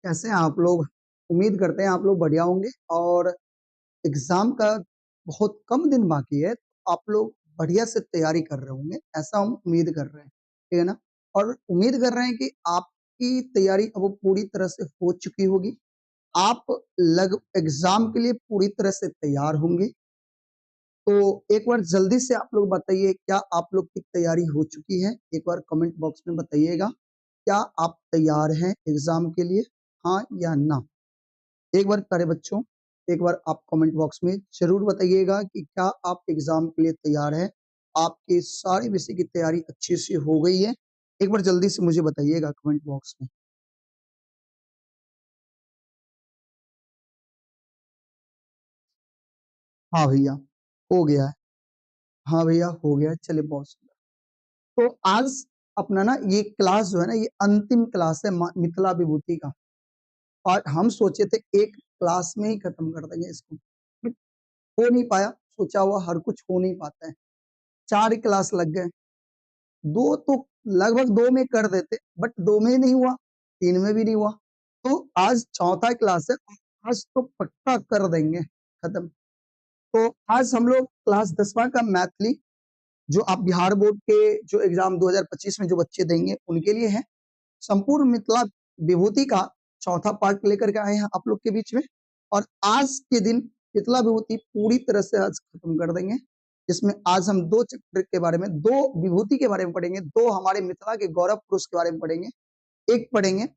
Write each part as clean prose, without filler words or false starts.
कैसे हैं आप लोग? उम्मीद करते हैं आप लोग बढ़िया होंगे। और एग्जाम का बहुत कम दिन बाकी है, आप लोग बढ़िया से तैयारी कर रहे होंगे, ऐसा हम उम्मीद कर रहे हैं, ठीक है ना। और उम्मीद कर रहे हैं कि आपकी तैयारी अब पूरी तरह से हो चुकी होगी, आप लग एग्जाम के लिए पूरी तरह से तैयार होंगे। तो एक बार जल्दी से आप लोग बताइए, क्या आप लोग की तैयारी हो चुकी है? एक बार कमेंट बॉक्स में बताइएगा, क्या आप तैयार हैं एग्जाम के लिए, हाँ या ना। एक बार प्यारे बच्चों, एक बार आप कमेंट बॉक्स में जरूर बताइएगा कि क्या आप एग्जाम के लिए तैयार हैं, आपके सारे विषय की तैयारी अच्छे से हो गई है। एक बार जल्दी से मुझे बताइएगा कमेंट बॉक्स में। हाँ भैया हो गया है, हाँ भैया हो गया है, चलिए बहुत सुंदर। तो आज अपना ना ये क्लास जो है ना, ये अंतिम क्लास है मिथिला विभूति का। और हम सोचे थे एक क्लास में ही खत्म कर देंगे इसको, बट हो नहीं पाया, सोचा हुआ हर कुछ हो नहीं पाता है। 4 क्लास लग गए, 2 तो लगभग 2 में कर देते, बट 2 में नहीं हुआ, 3 में भी नहीं हुआ। तो आज चौथा क्लास है, आज तो पक्का कर देंगे खत्म। तो आज हम लोग क्लास 10वां का मैथिली, जो आप बिहार बोर्ड के जो एग्जाम 2025 में जो बच्चे देंगे उनके लिए है, संपूर्ण मिथिला विभूति का चौथा पार्ट लेकर के आए हैं आप लोग के बीच में। और आज के दिन मिथिला विभूति पूरी तरह से आज खत्म कर देंगे, जिसमें आज हम 2 चैप्टर के बारे में, 2 विभूति के बारे में पढ़ेंगे, 2 हमारे मिथिला के गौरव पुरुष के बारे में पढ़ेंगे। एक पढ़ेंगे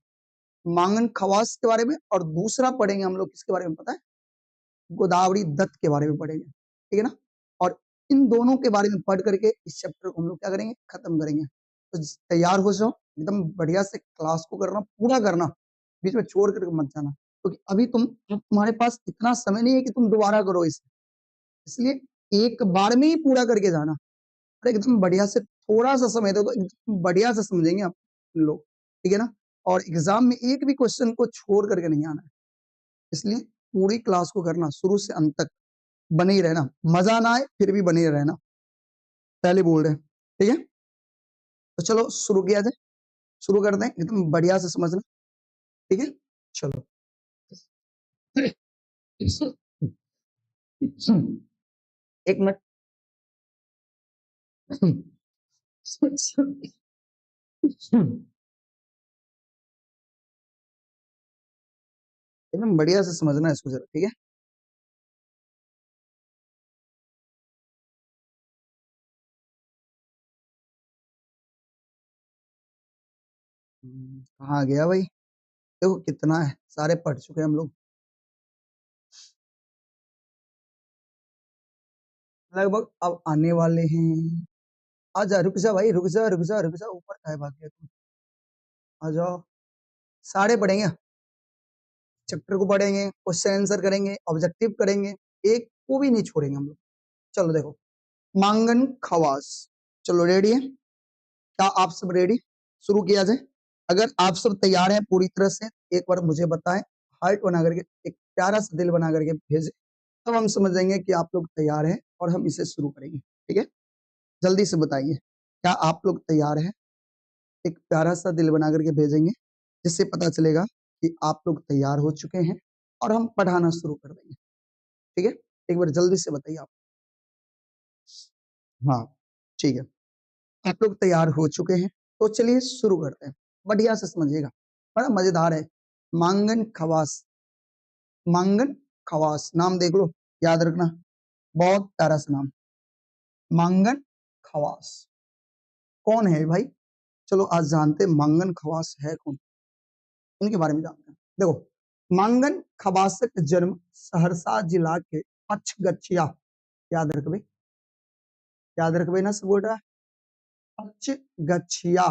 मांगन खवास के बारे में, और दूसरा पढ़ेंगे हम लोग किसके बारे में पता है, गोदावरी दत्त के बारे में पढ़ेंगे, ठीक है ना। और इन दोनों के बारे में पढ़ करके इस चैप्टर को हम लोग क्या करेंगे, खत्म करेंगे। तो तैयार हो जाओ, एकदम बढ़िया से क्लास को करना, पूरा करना, बीच में छोड़ करके मत जाना, क्योंकि अभी तुम्हारे पास इतना समय नहीं है कि तुम दोबारा करो इसे, इसलिए एक बार में ही पूरा करके जाना। और एकदम बढ़िया से थोड़ा सा समय दो तो एकदम बढ़िया से समझेंगे आप लोग, ठीक है ना। और एग्जाम में एक भी क्वेश्चन को छोड़ करके नहीं आना है, इसलिए पूरी क्लास को करना, शुरू से अंत तक बने ही रहना, मजा ना आए फिर भी बने ही रहना, पहले बोल रहे हैं, ठीक है। तो चलो शुरू किया जाए, शुरू कर दें, एकदम बढ़िया से समझना, ठीक है। चलो एक मिनट, एकदम बढ़िया से समझना है इसको जरा, ठीक है। कहाँ गया भाई, देखो कितना है, सारे पढ़ चुके हैं हम लोग लगभग, अब आने वाले हैं। आ जा, रुक जा भाई, रुक जा, रुक जा, रुक जा, ऊपर का है बाकी, तुम आ जाओ। सारे पढ़ेंगे, चैप्टर को पढ़ेंगे, क्वेश्चन आंसर करेंगे, ऑब्जेक्टिव करेंगे, एक को भी नहीं छोड़ेंगे हम लोग। चलो देखो मांगन खवास, चलो रेडी है क्या आप सब? रेडी, शुरू किया जाए। अगर आप सब तैयार हैं पूरी तरह से, एक बार मुझे बताएं, हार्ट बना करके, एक प्यारा सा दिल बना करके भेजें, तब हम समझ जाएंगे कि आप लोग तैयार हैं और हम इसे शुरू करेंगे, ठीक है। जल्दी से बताइए क्या आप लोग तैयार हैं? एक प्यारा सा दिल बना करके भेजेंगे, जिससे पता चलेगा कि आप लोग तैयार हो चुके हैं और हम पढ़ाना शुरू कर देंगे, ठीक है। एक बार जल्दी से बताइए आप। हाँ ठीक है, आप लोग तैयार हो चुके हैं तो चलिए शुरू करते हैं। बढ़िया से समझिएगा, बड़ा मजेदार है। मांगन खवास, मांगन खवास नाम देख लो, याद रखना, बहुत प्यारा सा नाम, मांगन खवास। कौन है भाई? चलो आज जानते हैं मांगन खवास है कौन, इनके बारे में जानते हैं। देखो मांगन खवासक जन्म सहरसा जिला के पचगछिया, याद रखबे, याद रखबे ना सब गोटा, पचगछिया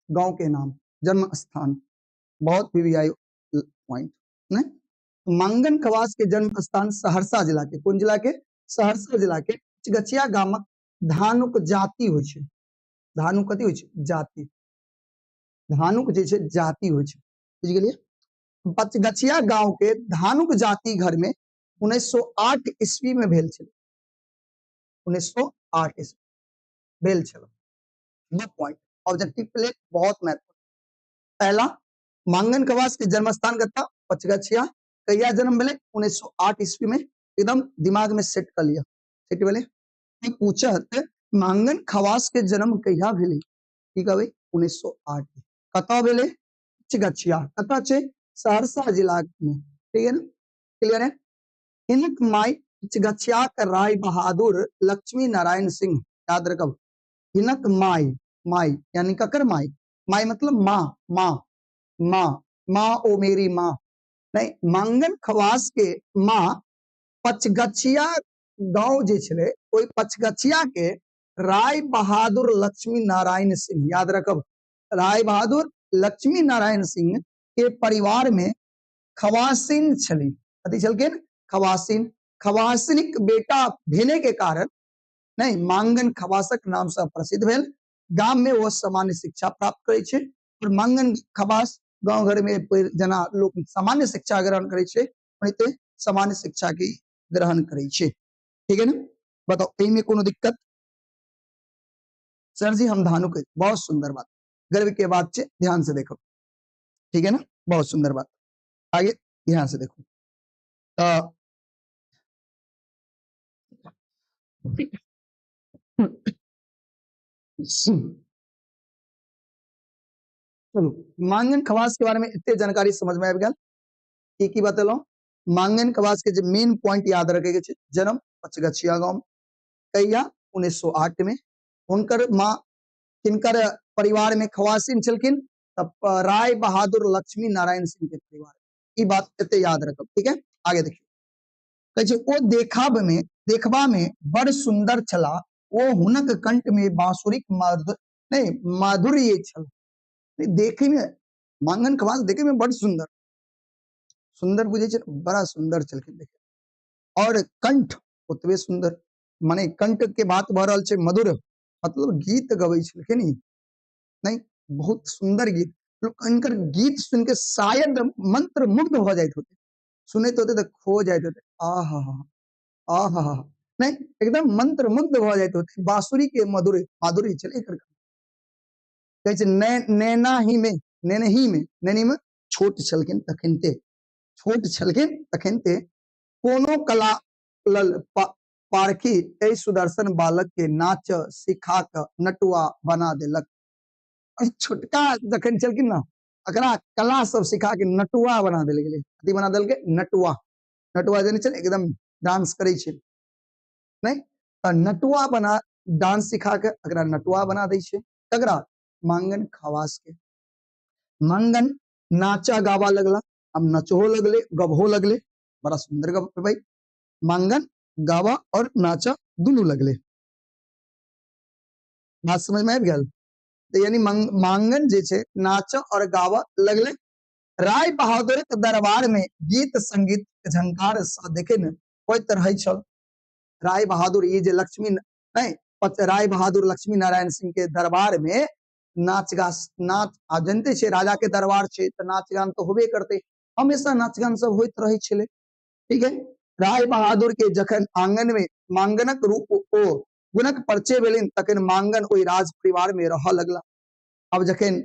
गांव के नाम, जन्म स्थान, बहुत वीवीआई पॉइंट ने। मांगन खवास के जन्म स्थान सहरसा जिला के, कौन जिला के? सहरसा जिला के पचगछिया गामक धानुक जाति होइ छै। धानुक कथी होइ छै? जाति। धानुक जे छै जाति होइ छै, बुझि गेलियै। पचगछिया गांव के धानुक जाति घर में 1908 ईस्वी में भेल छलै, 1908 ईस्वी भेल छलै। दो पॉइंट ऑब्जेक्टिव के लिए बहुत महत्वपूर्ण। पहला, मांगन खवास के जन्म स्थान कतऽ? पचगछिया। कहिया जन्म भेलै? 1908 ईस्वी में। एकदम दिमाग में सेट कर लिया। सेट भेलै? पूछत मांगन खवास के जन्म कहिया भेलै? की कहबै? 1908। कतऽ भेलै? पचगछिया। कतऽ छै? सहरसा जिला में। ठीक है ना? क्लियर है? हिनक माय पचगछिया के राय बहादुर लक्ष्मी नारायण सिंह। याद रखब, हिनक माय, माय यानी ककर माय? माय मतलब माँ, माँ, माँ, माँ ओ मेरी माँ। नहीं, मांगन खवास के माँ पचगछिया गांव जे छलै, ओहि पचगछिया के राय बहादुर लक्ष्मी नारायण सिंह। याद रखब, राय बहादुर लक्ष्मी नारायण सिंह के परिवार में खवासिन छली। कथी छलखिन? खवासिन। खवासिनिक बेटा भेने के कारण नहीं मांगन खवासक नाम से प्रसिद्ध भेल। गाम में वो सामान्य शिक्षा प्राप्त करै छै और मांगन खवास गांव घर में जना लोक सामान्य शिक्षा ग्रहण करै छै, ओनाहिते सामान्य शिक्षा के ग्रहण करै छै। ठीक है ना? बताओ एहिमे कोनो दिक्कत? सर जी हम धानुक। बहुत सुंदर बात, गर्व के बात छै, ध्यान से देखो। ठीक है ना? बहुत सुंदर बात। आगे ध्यान से देखो। चलू मांगन खवास के बारे में इतने जानकारी समझ में आबि गेल। की की बतेलहुँ? मांगन खवास के जे मेन पॉइंट याद रखे के छै, जन्म पचगछिया गांव, कहिया? 1908 में। हुनकर माँ किनकर परिवार में खवासिन छलखिन? तब राय बहादुर लक्ष्मी नारायण सिंह के परिवार। ई बात एते याद रखब। ठीक है, आगे देखियो। कहै छै ओ देखाब में, देखबा में बड़ सुंदर छला, ओ हुनक कंठ में बांसुरीक नहीं माधुर्य छल। नहीं, देखे में मांगन खवास देखे में बड़ सुंदर, सुंदर बुझे छै, बड़ा सुंदर छलखिन देखे। और कंठ ओतबे सुंदर, माने कंठ के बात भऽ रहल छै मधुर, मतलब गीत गबै छलखिन ई। नहीं, बहुत सुंदर गीत। लोग हिनकर गीत सुन के शायद मंत्र मुग्ध भऽ जाइत होते, सुनैत होते तऽ खो जाइत होते। आहा आहा, नहीं एकदम मंत्र मुग्ध भऽ जाइत होते। बांसुरी के मधुर माधुर्य छलै एकर। कहै छै नैना ही में, नैनही में, नैनी में छोट छलखिन तखनते, छोट छलखिन तखनते कोनो कला लल पारखी एहि सुदर्शन बालक के नाच सिखा कऽ नटुआ बना देलक। छोटका जखन छलखिन ना, एकरा कला सब सिखा के नटुआ बना देल गेलै। कथी बना देलकै? नटुआ। नटुआ जानै छै ने, एकदम डांस करै छै। नहीं, तऽ नटुआ बना, डांस सिखा के एकरा नटुआ बना दै छै। ककरा? मांगन खवास के। मांगन नाचा गावा लगला, अब नचहो लगले, गबहो लगले, बड़ा सुंदर गब भाई। मांगन गावा और नाचा दुनू लगले। बात समझ में आबि गेल? तऽ यानी मांगन जे छै नाचा और गावा लगले। राय बहादुर के दरबार में गीत संगीत के झंकार से देखे ने होइत रहै छल। राय बहादुर ये जे लक्ष्मी नहीं, राय बहादुर लक्ष्मी नारायण सिंह के दरबार में नाच गा, नाच आ जनते छै राजा के दरबार छै तऽ नाच गान तऽ होबे करते, हमेशा नाच गान सब होइत रहै छलै। ठीक है, राय बहादुर के जखन आंगन में मांगनक रूप ओ गुणक परिचय भेलनि तखन मांगन ओहि राज परिवार में रहऽ लगला। अब जखन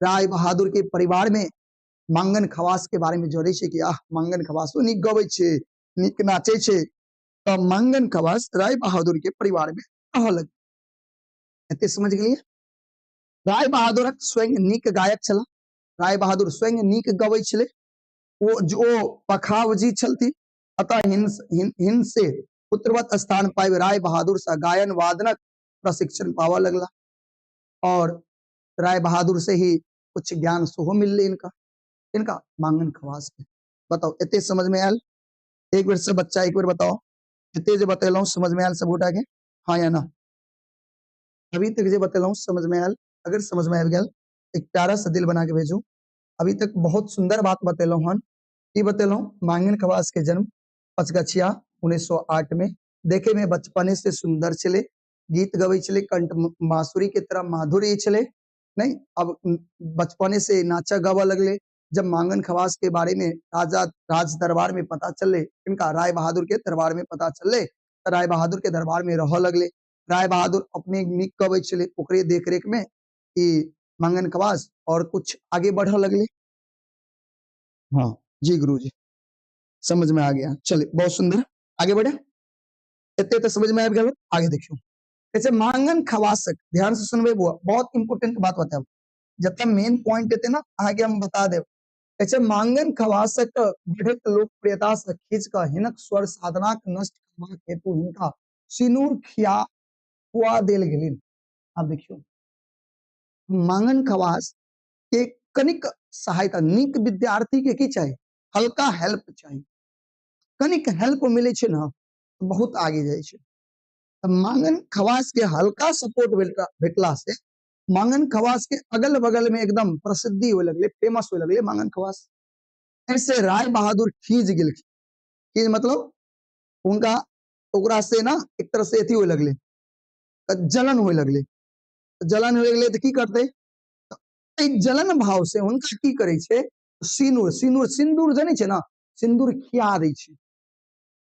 राय बहादुर के परिवार में मांगन खवास के बारे में जरै छै कि आह मांगन खवासो नीक गबै छै, नीक नाचै छै, तऽ मांगन खवास राय बहादुर के परिवार में रहऽ लगल। एते समझ गेलियै? राय बहादुरक स्वयं नीक गायक छलाह, राय बहादुर स्वयं नीक गबै छलै। ओ जो पखावजी छलथिन, अतः हिन से पुत्रवत स्थान पाबि राय बहादुर से गायन वादनक प्रशिक्षण पाबऽ लगला और राय बहादुर से ही कुछ ज्ञान सेहो मिललै इनका, इनका मांगन खवास के। बताओ एते समझ में आयल? एक बेर सब बच्चा एक बेर बताओ, एते जे बतेलहुँ समझ में आयल सब गोटा के? हाँ या ना? अभी तक जे बतेलहुँ समझ में आयल? अगर समझ में आबि गेल एक प्यारा सा दिल बना के भेजू। अभी तक बहुत सुंदर बात बतेलहुँ हन। की बतेलहुँ? मांगन खवास के जन्म पचगछिया 1908 में। देखे में बचपने से सुंदर छलै, गीत गबै छलै, कंठ बांसुरी के तरह माधुर्य छलै। नहीं, अब बचपने से नाचा गावा लगले। जब मांगन खवास के बारे में राजा राज दरबार में पता चले, इनका राय बहादुर के दरबार में पता चले, तो राय बहादुर के दरबार में रह लगले। राय बहादुर अपने नीक गबै छलै, ओकरे देख रेख में कि मांगन खवास और कुछ आगे बढ़ लगले। हाँ जी गुरु जी, समझ में आ गया। चलिए बहुत सुंदर, आगे बढ़े। एते तो समझ में आबि गेल, आगे देखियो। जैसे मांगन खवासक, ध्यान से सुनबे बुआ, बहुत इंपोर्टेंट बात बताब, जब मेन पॉइंट एते ना अहाँके हम बता देब। कहै छै मांगन खवासक बढ़ैत लोकप्रियता से खींच कऽ हिनक स्वर साधनाक नष्ट करबाक हेतु हिनका सिनूर खिया खुआ देल गेलिन। आब देखियौ, मांगन खवास के कनिक सहायता, नीक विद्यार्थी के की चाही? हल्का हेल्प चाही। कनिक हेल्प मिलै छै ना बहुत आगे जाइ छै। तऽ मांगन खवास के हल्का सपोर्ट भेटला से मांगन खवास के अगल बगल में एकदम प्रसिद्धि होए लगले, फेमस होए लगले मांगन खवास। ऐसे राय बहादुर खींच गेलखिन, खींच मतलब उनका ओकरा से ना एक तरह से अथी होए लगले, जलन होए लगले। जलन होए लगले तऽ की करते, एहि जलन भाव से हुनका की करै छै, सिनूर, सिनूर, सिन्दूर जनै छै ना, सिन्दूर खिया दै छै।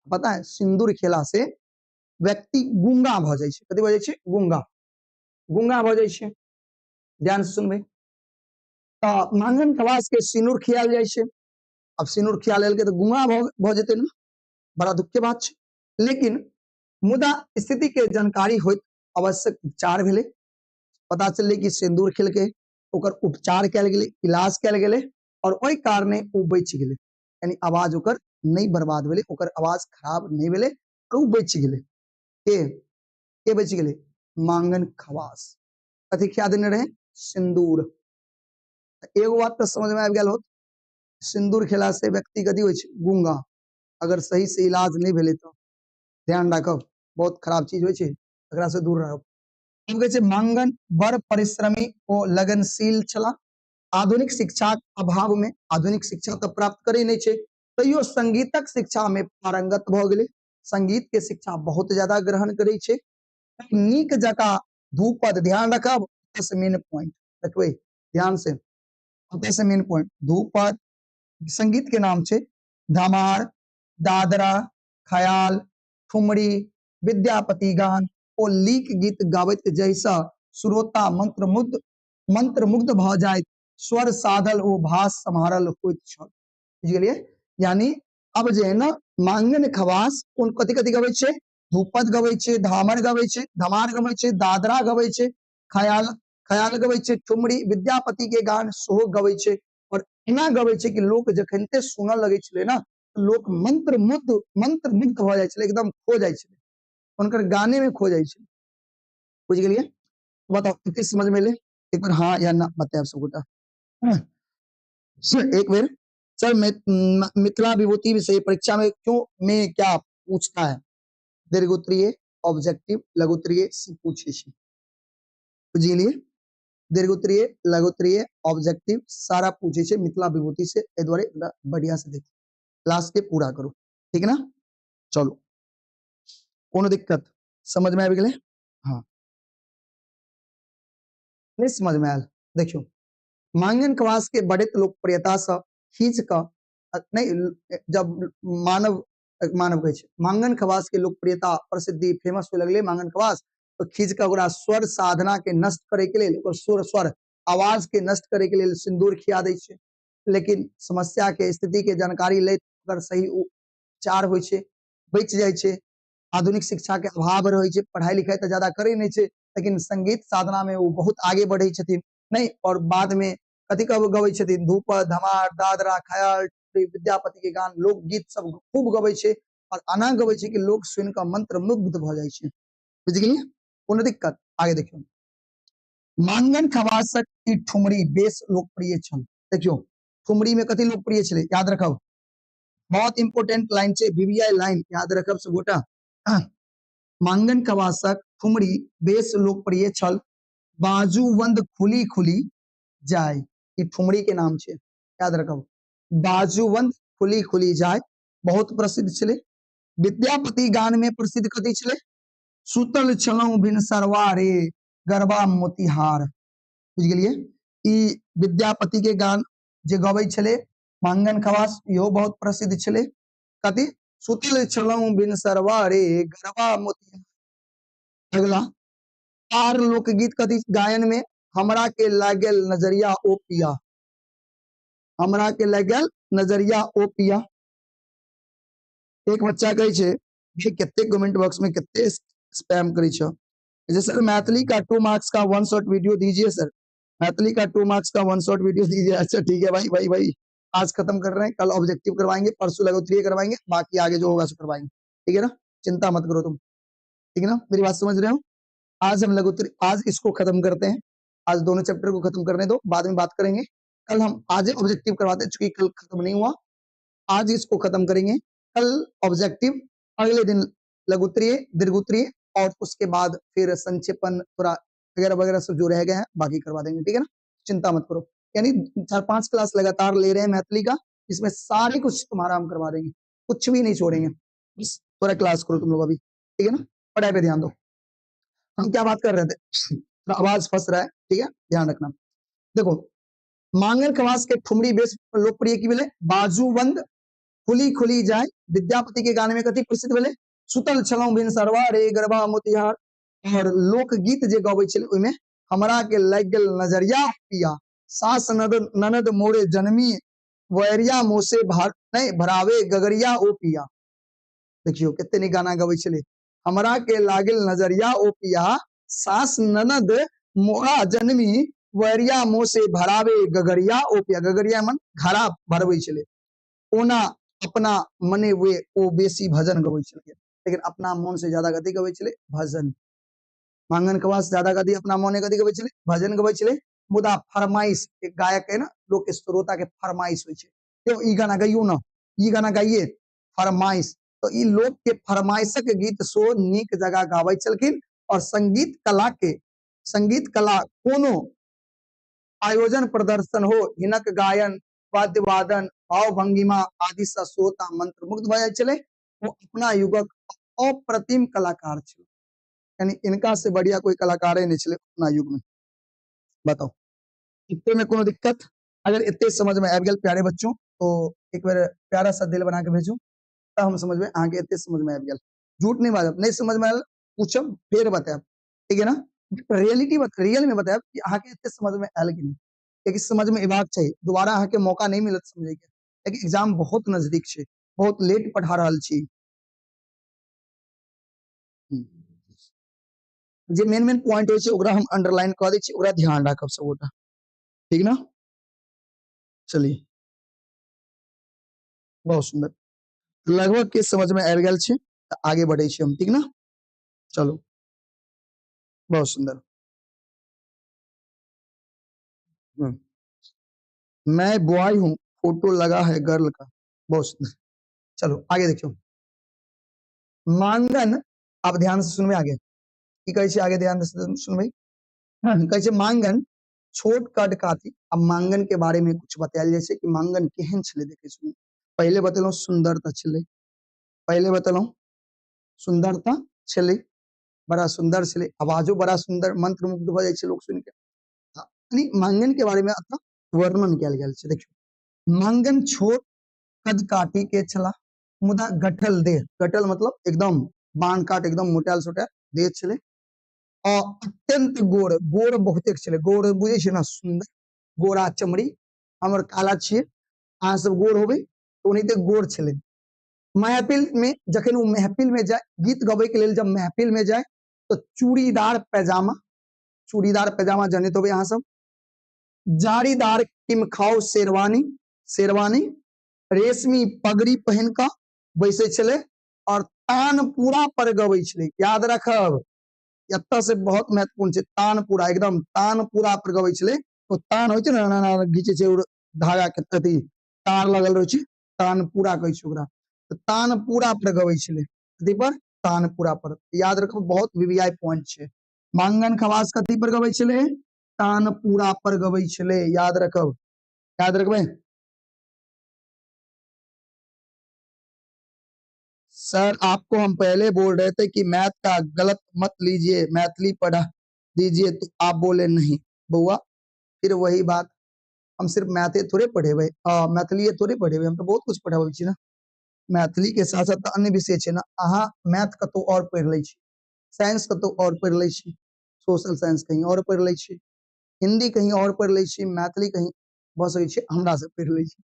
पता है सिन्दूर खेला से व्यक्ति गूंगा भऽ जाइ छै। कथी भऽ जाइ छै? गूंगा, गूंगा भऽ जाइ छै। ध्यान से सुनबै तऽ मांगन खवास के सिनूर खियाल जाइ छै। अब सिनूर खिया लेलकै तऽ गूंगा भऽ जेतै ने, बड़ा दुख के बात छै। लेकिन मुदा स्थिति के जानकारी होइत आवश्यक उपचार भेलै। पता चललै कि सिन्दूर खेलकै, ओकर उपचार कयल गेलै, इलाज कयल गेलै और ओहि कारणे ओ बचि गेलै। यानी आवाज ओकर नहि बर्बाद भेलै, ओकर आवाज खराब नहि भेलै और ओ बचि गेलै। के बचि गेलै? मांगन खवास। कथी खिया देने रहे? सिन्दूर। एगो बात तऽ समझ में आबि गेल होत, सिन्दूर खेला से व्यक्ति कथी होइ छै? गूंगा। अगर सही से इलाज नहि भेलै तऽ ध्यान राखब, बहुत खराब चीज होइ छै, एकरा से दूर रहब। हम कहै छै मांगन बड़ परिश्रमी ओ लगनशील छलाह। आधुनिक शिक्षाक अभाव में, आधुनिक शिक्षा तऽ प्राप्त करै नहि छै, तैयो संगीतक शिक्षा में पारंगत भऽ गेलै। संगीत के शिक्षा बहुत ज्यादा ग्रहण करै छै। नीक जकाँ धूपद, ध्यान रखब, मेन पॉइंट देखबै ध्यान से, ओतय से मेन पॉइंट धूपद संगीत के नाम छै धमार, दादरा, खयाल, ठुमरी, विद्यापति गान ओ लीक गीत गाबैत जैसा श्रोता मंत्रमुग्ध भऽ जाइत, स्वर साधल ओ भास सम्हारल होइत छल। बुझि गेलियै? यानी अब जे है ना मांगन खवास कोन कथी कथी गबै छै? धूपद गबै छै, धामर गबै छै, धमार गबै छै, दादरा गबै छै, खयाल गबै छै, ठुमरी, विद्यापति के गान सेहो गबै छै। और एना गबै छै कि लोक जखनते सुनऽ लगै छलै ना, लोक मंत्रमुग्ध भऽ जाइ छलै, एकदम खो जाइ छलै, हुनकर गाने में खो जाइ छलै। बुझि गेलियै? बताउ कते समझ में एलै? एक बेर हाँ या ना बतायब सबगोटा। एक बेर सर मिथिला विभूति विषय परीक्षा में क्यों में क्या पूछता है? दीर्घोत्तरीय, ऑब्जेक्टिव, लघुत्तरीय से पूछे छै। बुझि गेलियै? दीर्घोत्तरीय, लघुत्तरीय, ऑब्जेक्टिव सारा पूछे छै मिथिला विभूति से। एहि दुआरे एकरा बढ़िया से देखियौ, क्लास के पूरा करू, ठीक ना? चलू, कोनो दिक्कत समझ में आबि गेलै? हाँ, नहीं समझ में आयल? देखियौ, मांगन खवास के बढ़ैत लोकप्रियता से खींच कऽ नहीं, जब मानव कहै छै मांगन खवास के लोकप्रियता प्रसिद्धि फेमस होए लगलै मांगन खवास, तो खींच कऽ ओकरा स्वर साधना के नष्ट करे के लेल, ओकर स्वर आवाज के नष्ट करे के लेल सिन्दूर खिया दै छै। लेकिन समस्या के स्थिति के जानकारी लैत ओकर सही उपचार होइ छै, बचि जाइ छै। आधुनिक शिक्षा के अभाव रहै छै, पढ़ाई लिखाई तऽ ज्यादा करै नहि छै, लेकिन संगीत साधना में ओ बहुत आगे बढ़ै छथिन नहीं। और बाद में कथी गबै छथिन? धूपद, धमार, दादरा, खयाल, विद्यापति के गान, लोकगीत सब खूब गबै छै और एना गबै छै कि लोक सुनि कऽ मंत्रमुग्ध भऽ जाइ छै। बुझि गेलियै? कोनो दिक्कत? आगे देखियौ, मांगन खवासक ई ठुमरी बेस लोकप्रिय छल। देखियौ, ठुमरी में कथी लोकप्रिय छलै? याद रखब, बहुत इंपोर्टेंट लाइन छै, वीवीआई लाइन, याद रखब सबगोटा। मांगन खवासक ठुमरी बेस लोकप्रिय छल। बाजूबंद खुली खुली जाय, ई ठुमरी के नाम छै, याद रखब। बाजूबंद खुली खुली जाय बहुत प्रसिद्ध छलै। विद्यापति गान में प्रसिद्ध कथी छलै? सुतल छलहुँ भिनसरवा रे गरबा मोतिहार। बुझि गेलियै? ई विद्यापति के गान जे गबै छलै मांगन खवास, इहो बहुत प्रसिद्ध छलै। कथी? सुतल छलहुँ भिनसरवा रे गरबा मोतिहार। अगला आर लोकगीत कथी गायन में? हमरा के लागल नजरिया ओ पिया, हमरा के लागल नजरिया ओ पिया। एक बच्चा कहै छै कि कते कमेंट बॉक्स में कते स्पैम करै छौ। सर मैथिली का 2 मार्क्स का 1 शॉट वीडियो दीजिए सर, मैथिली का 2 मार्क्स का 1 शॉट वीडियो दीजिए। अच्छा ठीक है भाई भाई भाई, आज खत्म कर रहे हैं, कल ऑब्जेक्टिव करवाएंगे, परसों लघुत्तरीय करवाएंगे, बाकी आगे जो होगा सो करवाएंगे, ठीक है ना, चिंता मत करो तुम, ठीक है ना, मेरी बात समझ रहे हो। आज हम लघुत्तरीय, आज इसको खत्म करते हैं, आज दोनों चैप्टर को खत्म करने दो, बाद में बात करेंगे। कल हम आज ऑब्जेक्टिव करवाते हैं, चूंकि कल खत्म नहीं हुआ, आज इसको खत्म करेंगे, कल ऑब्जेक्टिव, अगले दिन लघुत्तरीय, दीर्घोत्तरीय, और उसके बाद फिर संक्षेपण थोड़ा वगैरह वगैरह सब जो रह गए हैं बाकी करवा देंगे, ठीक है ना, चिंता मत करो। यानी 4-5 क्लास लगातार ले रहे हैं मैथिली का, इसमें सारे कुछ तुम्हारा हम करवा देंगे, कुछ भी नहीं छोड़ेंगे, बस थोड़ा क्लास करो तुम लोग अभी, ठीक है ना, पढ़ाई पे ध्यान दो। हम क्या बात कर रहे थे, थोड़ा आवाज फंस रहा है, ठीक है, ध्यान रखना। देखो मांगन खवास के ठुमरी बेस लोकप्रिय की भेलै, बाजूबंद, खुली खुली जाए, विद्यापति के गाने में कथी प्रसिद्ध भेलै, सुतल छलहुँ भिनसरवा रे गरबा मोतिहार। और लोकगीत जे गबै छलै ओहिमे हमरा के लागि गेल नजरिया पिया, सास ननद मोरे जनमी वैरिया मोसे भार नहीं भरावे गगरिया ओ पिया। देखियो कते नीक गाना गबै छलै, हमरा के लागल नजरिया ओ पिया, सास ननद मोरा जनमी वैरिया मोसे भरावे गगरिया ओ पिया। गगरिया मन घड़ा भरबै छलै। ओना अपना मने वे ओ बेसी भजन गबै छलै, लेकिन अपना मन से ज्यादा गति गबै छलै भजन। मांगन खवास ज्यादा गति अपना मने गति गबै छलै, भजन गबै छलै। मुदा फरमाइश, एक गायक है ना, लोक के श्रोता के फरमाइश होइ छै, यो ई गाना गाइयो ना, ई गाना गाइए, फरमाइश। तो ई लोक के फरमाइशक गीत सो नीक जगह गाबै छलखिन। और संगीत कला के, संगीत कला कोनो आयोजन प्रदर्शन हो, हिनक गायन, वाद्य वादन, भाव भंगिमा आदि सँ श्रोता मंत्रमुग्ध भऽ जाइ छलै। वो अपना युगक अप्रतिम कलाकार छलै, यानी इनका से बढ़िया कोई कलाकारे नहीं छलै अपना युग में। बताओ इतने में कोनो दिक्कत? अगर इतने समझ में आबि गेल प्यारे बच्चों तो एक बार प्यारा सा दिल बना के भेजू, तब हम समझबै अहाँके एते समझ में आबि गेल। झूठ नहीं बाजब, नहीं समझ में आयल पूछब फेर बतायब, ठीक है ना, रियलिटी रियल में बतायब कि अहाँके एते समझ में आयल कि नहीं, कियाकि समझ में अयबाक चाही, दोबारा अहाँके मौका नहीं मिलत समझे के, कियाकि एग्जाम बहुत नजदीक छै, बहुत लेट पढ़ा रहल छी। जे मेन मेन पॉइंट होइ छै ओकरा हम अंडरलाइन कऽ दै छी, ओकरा ध्यान राखब सबगोटा, ठीक ना। चलिए बहुत सुंदर, लगभग के समझ में आबि गेल छै, तऽ आगे बढ़ै छी हम, ठीक ना। चलो बहुत सुंदर। मैं बॉय हूँ, फोटो लगा है गर्ल का, बहुत सुंदर। चलो आगे देखियो, मांगन, आप ध्यान से सुनबे आगे की कहै छै, आगे ध्यान से सुनबे। कहै छै मांगन छोट कद काठी। अब मांगन के बारे में कुछ बतायल जाइ छै कि मांगन केहन छलै, देखै सुनू। पहिले बतेलहुँ सुंदरता छलै, पहिले बतेलहुँ सुंदरता छलै, बड़ा सुंदर छलै, आवाजो बड़ा सुंदर, मंत्रमुग्ध भऽ जाइ छै लोक सुनि के। यानी मांगन के बारे में एतऽ वर्णन कयल गेल छै। देखियौ मांगन छोट कद काठी के छला, मुदा गठल देह, गठल मतलब एकदम बाण काट, एकदम मोटायल सोटायल देह छलै, आ अत्यंत गोर, गोर बहुतेक छलै, गोर बुझै छियै ना, सुंदर गोरा चमड़ी, हमर काला छियै, अहाँ सब गोर होबै तऽ ओनाहिते गोर छलै। महफिल में जखन ओ महफिल में जाय, गीत गबै के लेल जब महफिल में जाय तो चूड़ीदार पैजामा, चूड़ीदार पैजामा जनैत होबै अहाँ सब, जारीदार किमखाओ शेरवानी, शेरवानी, रेशमी पगड़ी पहिन कऽ बैसै छलै और तानपूरा पर गबै छलै। याद रखब एतऽ से बहुत महत्वपूर्ण छै, तानपूरा, एकदम तानपूरा पर गबै छलै। ओ तान होइ छै ने, एना एना घीचै छै ओ धागा के अथी तार लगल रहै छै, तानपूरा कहै छै ओकरा, तऽ तानपूरा पर गबै छलै। कथी पर? तानपूरा पर। याद रखब बहुत वीवीआई पॉइंट छै। मांगन खवास कथी पर गबै छलै? तानपूरा पर गबै छलै, याद रखब, याद रखबै। सर आपको हम पहले बोल रहे थे कि मैथ का गलत मत लीजिए, मैथिली पढ़ा दीजिए, तो आप बोले नहीं। बउआ फिर वही बात, हम सिर्फ मैथे थोड़े पढ़ेबै, मैथिलीए थोड़े पढ़ेबै, हम तो बहुत कुछ पढ़ाबै छी ना, मैथिली के साथ साथ अन्य विषय छै ना। अहाँ मैथ कतौ और पढ़ि लै छी, साइंस कतौ और पढ़ि लै छी, सोशल साइंस कहीं और पढ़ि लै छी, हिंदी कहीं और पढ़ि लै छी, मैथिली कहीं भऽ सकै छै हमरा से पढ़ि लै छी।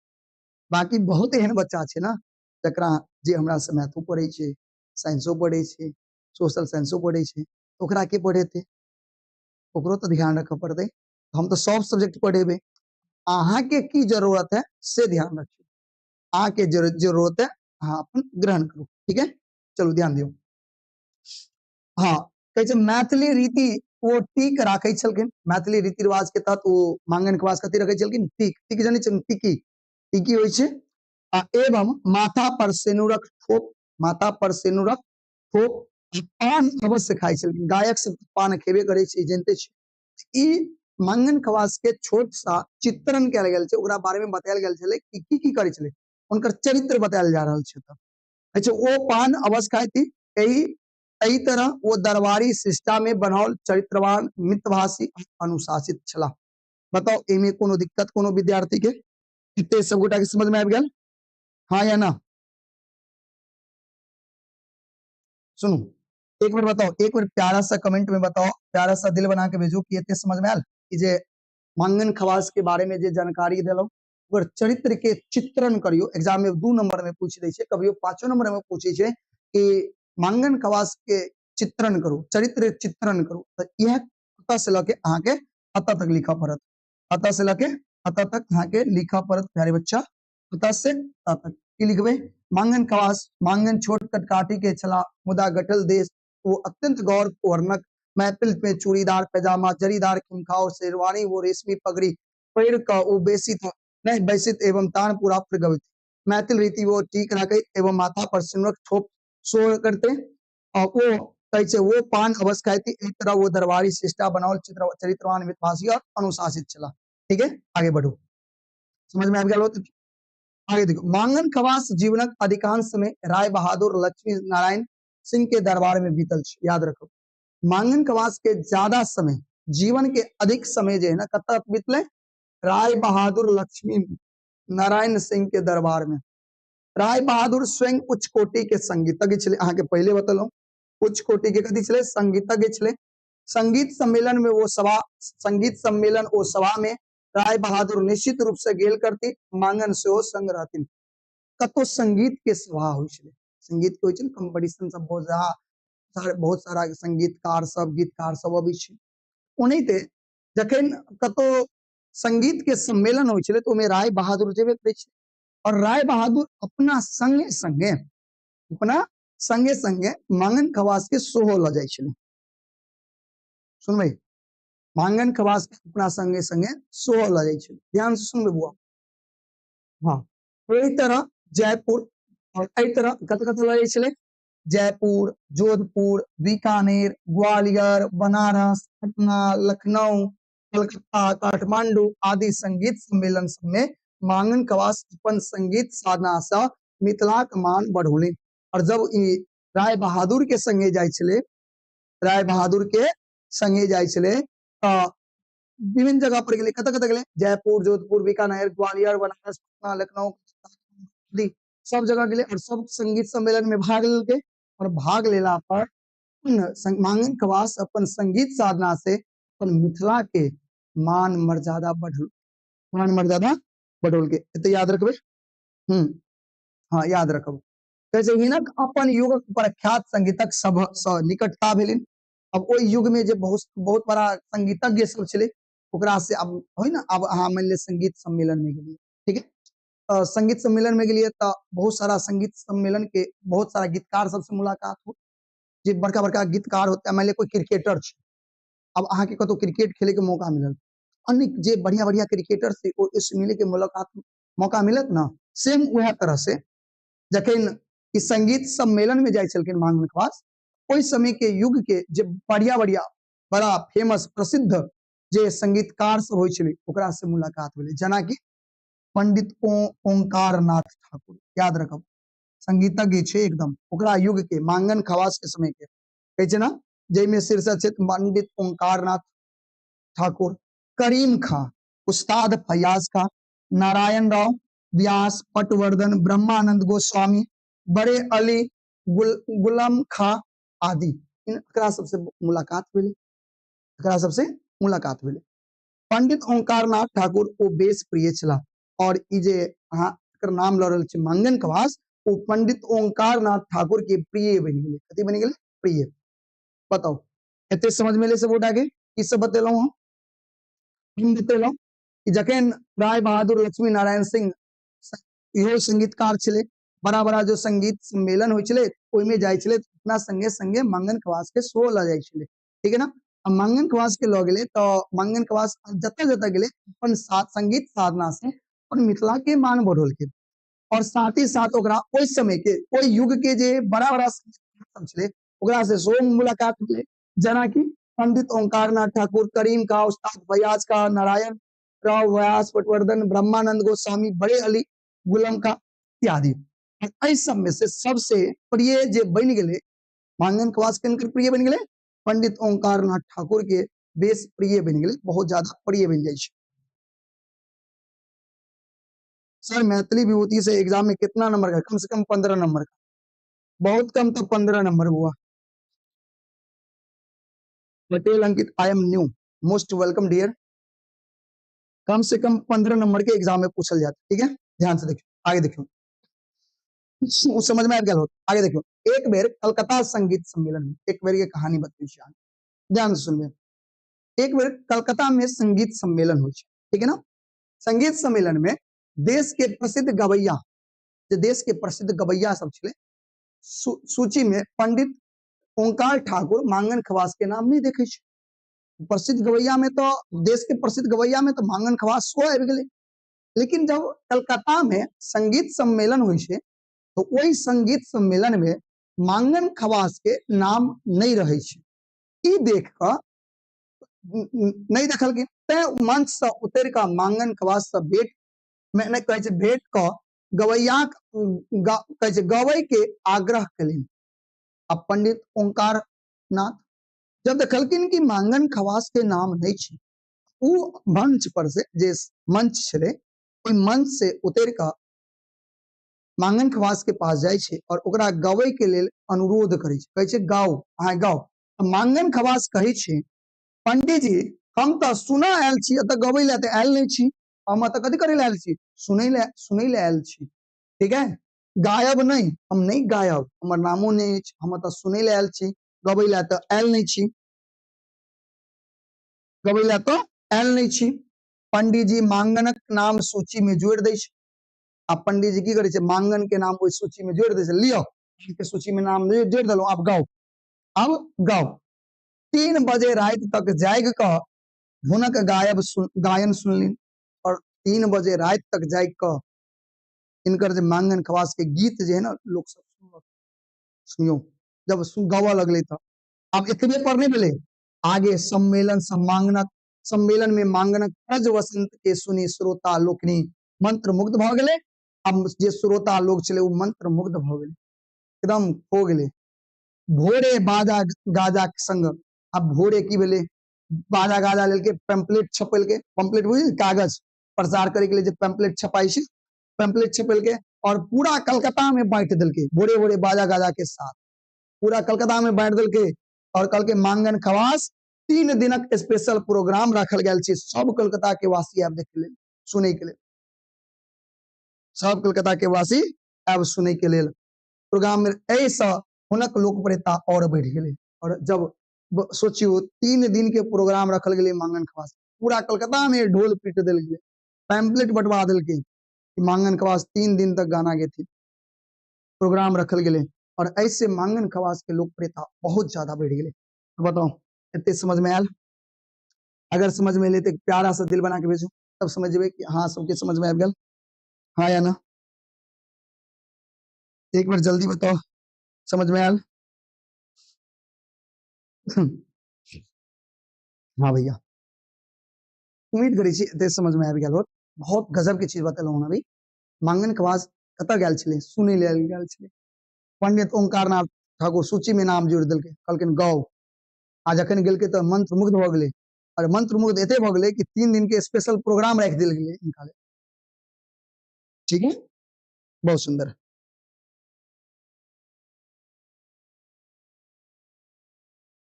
बाकी बहुत एहन बच्चा छै ने जकरा जे हमरा से मैथो पढ़ै छै, साइंसो पढ़ै छै, सोशल साइंसो पढ़ै छै, ओकरा के पढ़ेतै? ओकरो तऽ ध्यान रखऽ पड़तै। हम तऽ सब सब्जेक्ट पढ़ेबै, अहाँके की जरूरत है से ध्यान रखियौ। अहाँके जरूरत है अहाँ अपन ग्रहण करू, ठीक है। चलू ध्यान दियौ। हाँ, कहै छै मैथिली रीति ओ टीक राखै छलखिन। मैथिली रीति रिवाज के तहत ओ मांगन खवास कथी रखै छलखिन? टीक। टीक जानै छियै? टीकी, टीकी होइ छै। आ एवं माथा पर सेनुरक ठोप, माथा पर सेनुरक ठोप, पान अवश्य खाइ छलखिन। गायक सब पान खेबे करै छै, जानते छी। ई मांगन खवास के छोट सा चित्रण कयल गेल छै, ओकरा बारे में बतायल गेल छलै कि की की करै छलै, हुनकर चरित्र बतायल जा रहल छै। अच्छा, ओ पान अवश्य खाइ थी। एहि तरह ओ दरबारी शिष्टा में बनाओल चरित्रवान, मितभाषी, अनुशासित छलाह। बताओ एहिमे कोनो दिक्कत कोनो विद्यार्थी के? एते सब गोटा के समझ में आबि गेल, हाँ या ना? सुनू एक बेर बताओ, एक बेर प्यारा सा कमेंट में बताओ, प्यारा सा दिल बना के भेजू कि एते समझ में आयल कि जे मांगन खवास के बारे में जे जानकारी देलहुँ ओकर चरित्र के चित्रण करियो। एग्जाम में 2 नंबर में पूछ दै छै, कभियो 5 नंबर में पूछे छै कि मांगन खवास के चित्रण करू, चरित्र चित्रण करू। तो इएह अतः से लके अहाँ के अतः तक लिखऽ पड़त, अतः से लके अतः तक अहाँ के लिखऽ पड़त प्यारे बच्चा। अतः से अतः तक की लिखबै? मांगन खवास, मांगन छोट कटकाठी के छला, मुदा गठल देश वो अत्यंत गौर वर्णक, मैथिल में चूड़ीदार पैजामा, जरीदार खिमखाव, शेरवानी वो रेशमी पगड़ी पहिर कऽ ओ बेसी नहीं बैसित एवं तानपुरा पर गवित। मैथिल रीति वो टीक रखे एवं माथा पर सिनुरक ठोप शोर करते और वो कहै छै वो पान अवश्य खाती। एहि तरह वो दरबारी शिष्टा बनाओल चरित्रवान, मितभाषी और अनुशासित छला। ठीक है, आगे बढ़ू। समझ में आबि गेल होत? आगे देखो, मांगन खवास जीवनक अधिकांश समय राय बहादुर लक्ष्मी नारायण सिंह के दरबार में बीतल छै। याद रखो, मांगन खवास के ज्यादा समय, जीवन के अधिक समय जे है ना कतऽ बीतले? राय बहादुर लक्ष्मी नारायण सिंह के दरबार में। राय बहादुर स्वयं उच्च कोटि के संगीतज्ञ छलै, अहाँके पहिले बतेलहुँ, उच्च कोटि के कथी छलै? संगीतज्ञ छलै। संगीत सम्मेलन में वो सभा, संगीत सम्मेलन ओ सभा में राय बहादुर निश्चित रूप से गेल करती, मांगन सेहो संग रहथिन। कतौ संगीत के सभा होइ छलै, संगीत के होइ छै ने कंपटीशन सब, बहुत सारा, बहुत सारा संगीतकार सब, गीतकार सब अबै छै। ओनाहिते जखन कतौ संगीत के सम्मेलन होइ छलै तऽ ओहिमे राय बहादुर जेबे करै छै और राय बहादुर अपना संगे संगे, अपना संगे संगे मांगन खवास के सेहो लऽ जाइ छलै। सुनबै, मांगन खवास के अपना संगे संगे सेहो लऽ जाइ छलै। ध्यान से सुनबै बुआ। हाँ, एहि तरह जयपुर और एहि तरह कतऽ कतऽ लऽ जाइ छलै? जयपुर, जोधपुर, बीकानेर, ग्वालियर, बनारस, पटना, लखनऊ, कलकत्ता, काठमांडू आदि संगीत सम्मेलन सब में मांगन खवास अपन संगीत साधना से मिथिलाक मान बढ़ौलनि। और जब ई राय बहादुर के संगे जाइ छलै, राय बहादुर के संगे जाइ छलै तऽ विभिन्न जगह पर गेलै। कतऽ कतऽ गेलै? जयपुर, जोधपुर, बीकानेर, ग्वालियर, बनारस, पटना, लखनऊ आदि सब जगह गेलै और सब संगीत सम्मेलन में भाग लेलकै। और भाग लेला पर मांगन खवास अपन संगीत साधना से अपन मिथिला के मान मर्यादा बढ़ल, मान मर्यादा बढ़ौलकै। एते याद रखबै। हाँ, याद रखब। कहै छै हिनक अपन युगक प्रख्यात संगीतक सब सँ निकटता भेलनि। अब ओहि युग में जे बहुत बहुत बड़ा संगीतज्ञ सब छलै ओकरा से अब होइ ना, अब अहाँ मान लिअ संगीत सम्मेलन में गेलियै, ठीक है, तऽ संगीत सम्मेलन में गेलियै तऽ बहुत सारा संगीत सम्मेलन के बहुत सारा गीतकार सबसे मुलाकात हो, जे बड़का बड़का गीतकार होते। मान लिअ कोई क्रिकेटर छै, अब अहाँके कतौ क्रिकेट खेले के मौका मिलल, अन्य जे बढ़िया बढ़िया क्रिकेटर से ओ से मिले के मुलाकात मौका मिलत ना, सेम वएह तरह से जखन ई संगीत सम्मेलन में जाइ छलखिन मांगन खवास, ओहि समय के युग के जे बढ़िया बढ़िया बड़ा फेमस प्रसिद्ध जे संगीतकार सब होइ छलै ओकरा से मुलाकात भेलै, जेनाकि पंडित ओंकार नाथ ठाकुर। याद रखब, संगीतज्ञ छै एकदम ओकरा युग के, मांगन खवास के समय के कहै छै ना, जाहिमे शीर्षक छै पंडित ओंकार नाथ ठाकुर, करीम खां, उस्ताद फैयाज खां, नारायण राव व्यास, पटवर्धन, ब्रह्मानंद गोस्वामी, बड़े अली, गुलाम खां आदि, एकरा सबसे मुलाकात भेलै, एकरा सबसे मुलाकात भेलै। पंडित ओंकारनाथ ठाकुर ओ बेस प्रिय छलाह। और ई जे अहाँ जकर नाम लऽ रहल छी मांगन खवास, ओ पंडित ओंकार नाथ ठाकुर के प्रिय बनि गेलै। कथी बनि गेलै? प्रिय। बताउ एते समझ में एलै सब गोटा के? की सब बतेलहुँ हम? हम बतेलहुँ कि जखन राय बहादुर लक्ष्मी नारायण सिंह इहो संगीतकार छलै, बड़ा बड़ा जो संगीत सम्मेलन होइ छलै ओहिमे जाइ छलै, अपना संगे संगे मांगन खवास के सेहो लऽ जाइ छलै, ठीक है ना। आ मांगन खवास के लऽ गेलै तऽ मांगन खवास जतऽ जतऽ गेलै अपन संगीत साधना से अपन मिथिला के मान बढ़ौलकै, और साथ ही साथ ओकरा ओहि समय के ओहि युग के जे बड़ा बड़ा संगीतकार सब छलै ओकरा से सेहो मुलाकात भेलै, जेनाकि पंडित ओंकार नाथ ठाकुर, करीम का, उस्ताद फैयाज का, नारायण राव व्यास, पटवर्धन, ब्रह्मानंद गोस्वामी, बड़े अली गुलाम का इत्यादि। एहि सब में से सबसे प्रिय जे बनि गेलै मांगन खवास के, प्रिय बनि गेलै पंडित ओंकार नाथ ठाकुर के बेस प्रिय बनि गेलै, बहुत ज्यादा प्रिय बनि जाइ छै। सर मैथिली विभूति से एग्जाम में कितना नंबर का? कम से कम 15 नंबर का, बहुत कम तो 15 नंबर हुआ। Patel Ankit, I am new, most welcome dear. Come Se come 15 number के एग्जाम में पूछल जाता, ठीक है। ध्यान से देखियो, आगे देखियो, उ समझ में आबि गेल होत। आगे देखियो, एक बेर कलकत्ता संगीत सम्मेलन में, एक बेर के कहानी बतबै छी अहाँ, ध्यान से सुनबे। एक बेर कलकत्ता में संगीत सम्मेलन होइ छै, ठीक है ना। संगीत सम्मेलन में देश के प्रसिद्ध गवैया, जे देश के प्रसिद्ध गवैया सब छलै, सूची में पंडित ओंकार ठाकुर मांगन खवास के नाम नहीं देखै छै। प्रसिद्ध गवैया में तो, देश के प्रसिद्ध गवैया में तो मांगन खवास सेहो आबि गेलै, लेकिन जब कलकत्ता में संगीत सम्मेलन होइ छै तो ओहि संगीत सम्मेलन में मांगन खवास के नाम नहीं रहै छै। ई देख कऽ नहीं देखलखिन, तैं मंच से उतरि कऽ मांगन खवास से भेंट में नहि कहै छै, भेंट कऽ गवैयाक कहै छै गवै के आग्रह केलनि। आ पंडित ओंकार नाथ जब देखलखिन कि मांगन खवास के नाम नहीं छै, उ मंच पर से, जे मंच छलै ओहि मंच से उतरि कऽ मांगन खवास के पास जाइ छै और ओकरा गवै के लेल अनुरोध करै छै, कहै छै गाउ, अहाँ गाउ। तऽ मांगन खवास कहै छै पंडित जी हम तऽ सुनऽ आयल छी, एतऽ गबै लए तऽ आयल नहि छी, हम एतऽ कथी करै लए आयल छी? सुनै लए आयल छी, ठीक है। गायब नहि, हम नहि गायब, हमर नामो नहि अछि, हम एतऽ सुनै लए आयल छी, गबै लए तऽ आयल नहि छी, गबै लए तऽ आयल नहि छी। पंडीजी मांगनक नाम सूची में जोड़ि दै छै। आ पंडीजी की करै छै, मांगन के नाम ओहि सूची में जोड़ि दै छै, लिअ के सूची में नाम जोड़ि देलहुँ, आब गाउ, आब गाउ। 3 बजे राति तक जागि कऽ हुनक गायन सुनलिन, और 3 बजे राति तक जागि कऽ हिनकर जे मांगन खवास के गीत जे है ना लोक सब सुनलक। सुनियौ जब गाबऽ लगलै तऽ आब एतबे पर नहि भेलै, आगे सम्मेलन सम्मांगनक सम्मेलन में मांगनक ब्रज वसंत के सुनी श्रोता लोकनि मंत्रमुग्ध भऽ गेलै। आब जे श्रोता लोक छलै ओ मंत्रमुग्ध भऽ गेलै, एकदम खो गेलै। भोरे बाजा गाजा के संग, आब भोरे की भेलै, बाजा गाजा लेलकै, पैम्पलेट छपेलकै, पैम्पलेट बुझै कागज प्रचार करे के लिए जे पैम्पलेट छपाई छै, पैम्पलेट छपेलकै और पूरा कलकत्ता में बांटि देलकै। भोरे भोरे बाजा गाजा के साथ पूरा कलकत्ता में बांटि देलकै और कहलकै मांगन खवास 3 दिनक स्पेशल प्रोग्राम राखल गेल छै, सब कलकत्ता के वासी आबि देखे लेल, सुनै के लेल, सब कलकत्ता के वासी आबि सुनै के लेल प्रोग्राम में। एहिसँ हुनक लोकप्रियता और बढ़ि गेलै। और जब सोचियो 3 दिन के प्रोग्राम रखल गेलै मांगन खवास, पूरा कलकत्ता में ढोल पीट देल गेलै, पैम्पलेट बंटवा देलकै कि मांगन खवास 3 दिन तक गाना गेथिन, प्रोग्राम रखल गेलै। और ऐसे मांगन खवास के लोकप्रियता बहुत ज्यादा बढ़ि गेलै। तो बताओ एते समझ में आयल? अगर समझ में एलै तऽ एक प्यारा सा दिल बना के भेजू, तब समझ जेबै कि हाँ सबके समझ में आबि गेल, हाँ या ना? एक बार जल्दी बताओ समझ में आयल? हाँ भैया, उम्मीद करै छी एते समझ में आबि गेल होत। बहुत गजब के चीज बतेलहुँ हन अभी। मांगन खवास कतऽ गेल छलै? सुनै लेल गेल छलै। पंडित ओंकार नाथ ठाकुर सूची में नाम जोड़ि देलकै, कहलखिन गाउ। आ जखन गेलकै तऽ मंत्रमुग्ध भऽ गेलै, और मंत्रमुग्ध एते भऽ गेलै कि 3 दिन के स्पेशल प्रोग्राम राखि देल गेलै हिनका लेल। ठीक है, बहुत सुंदर।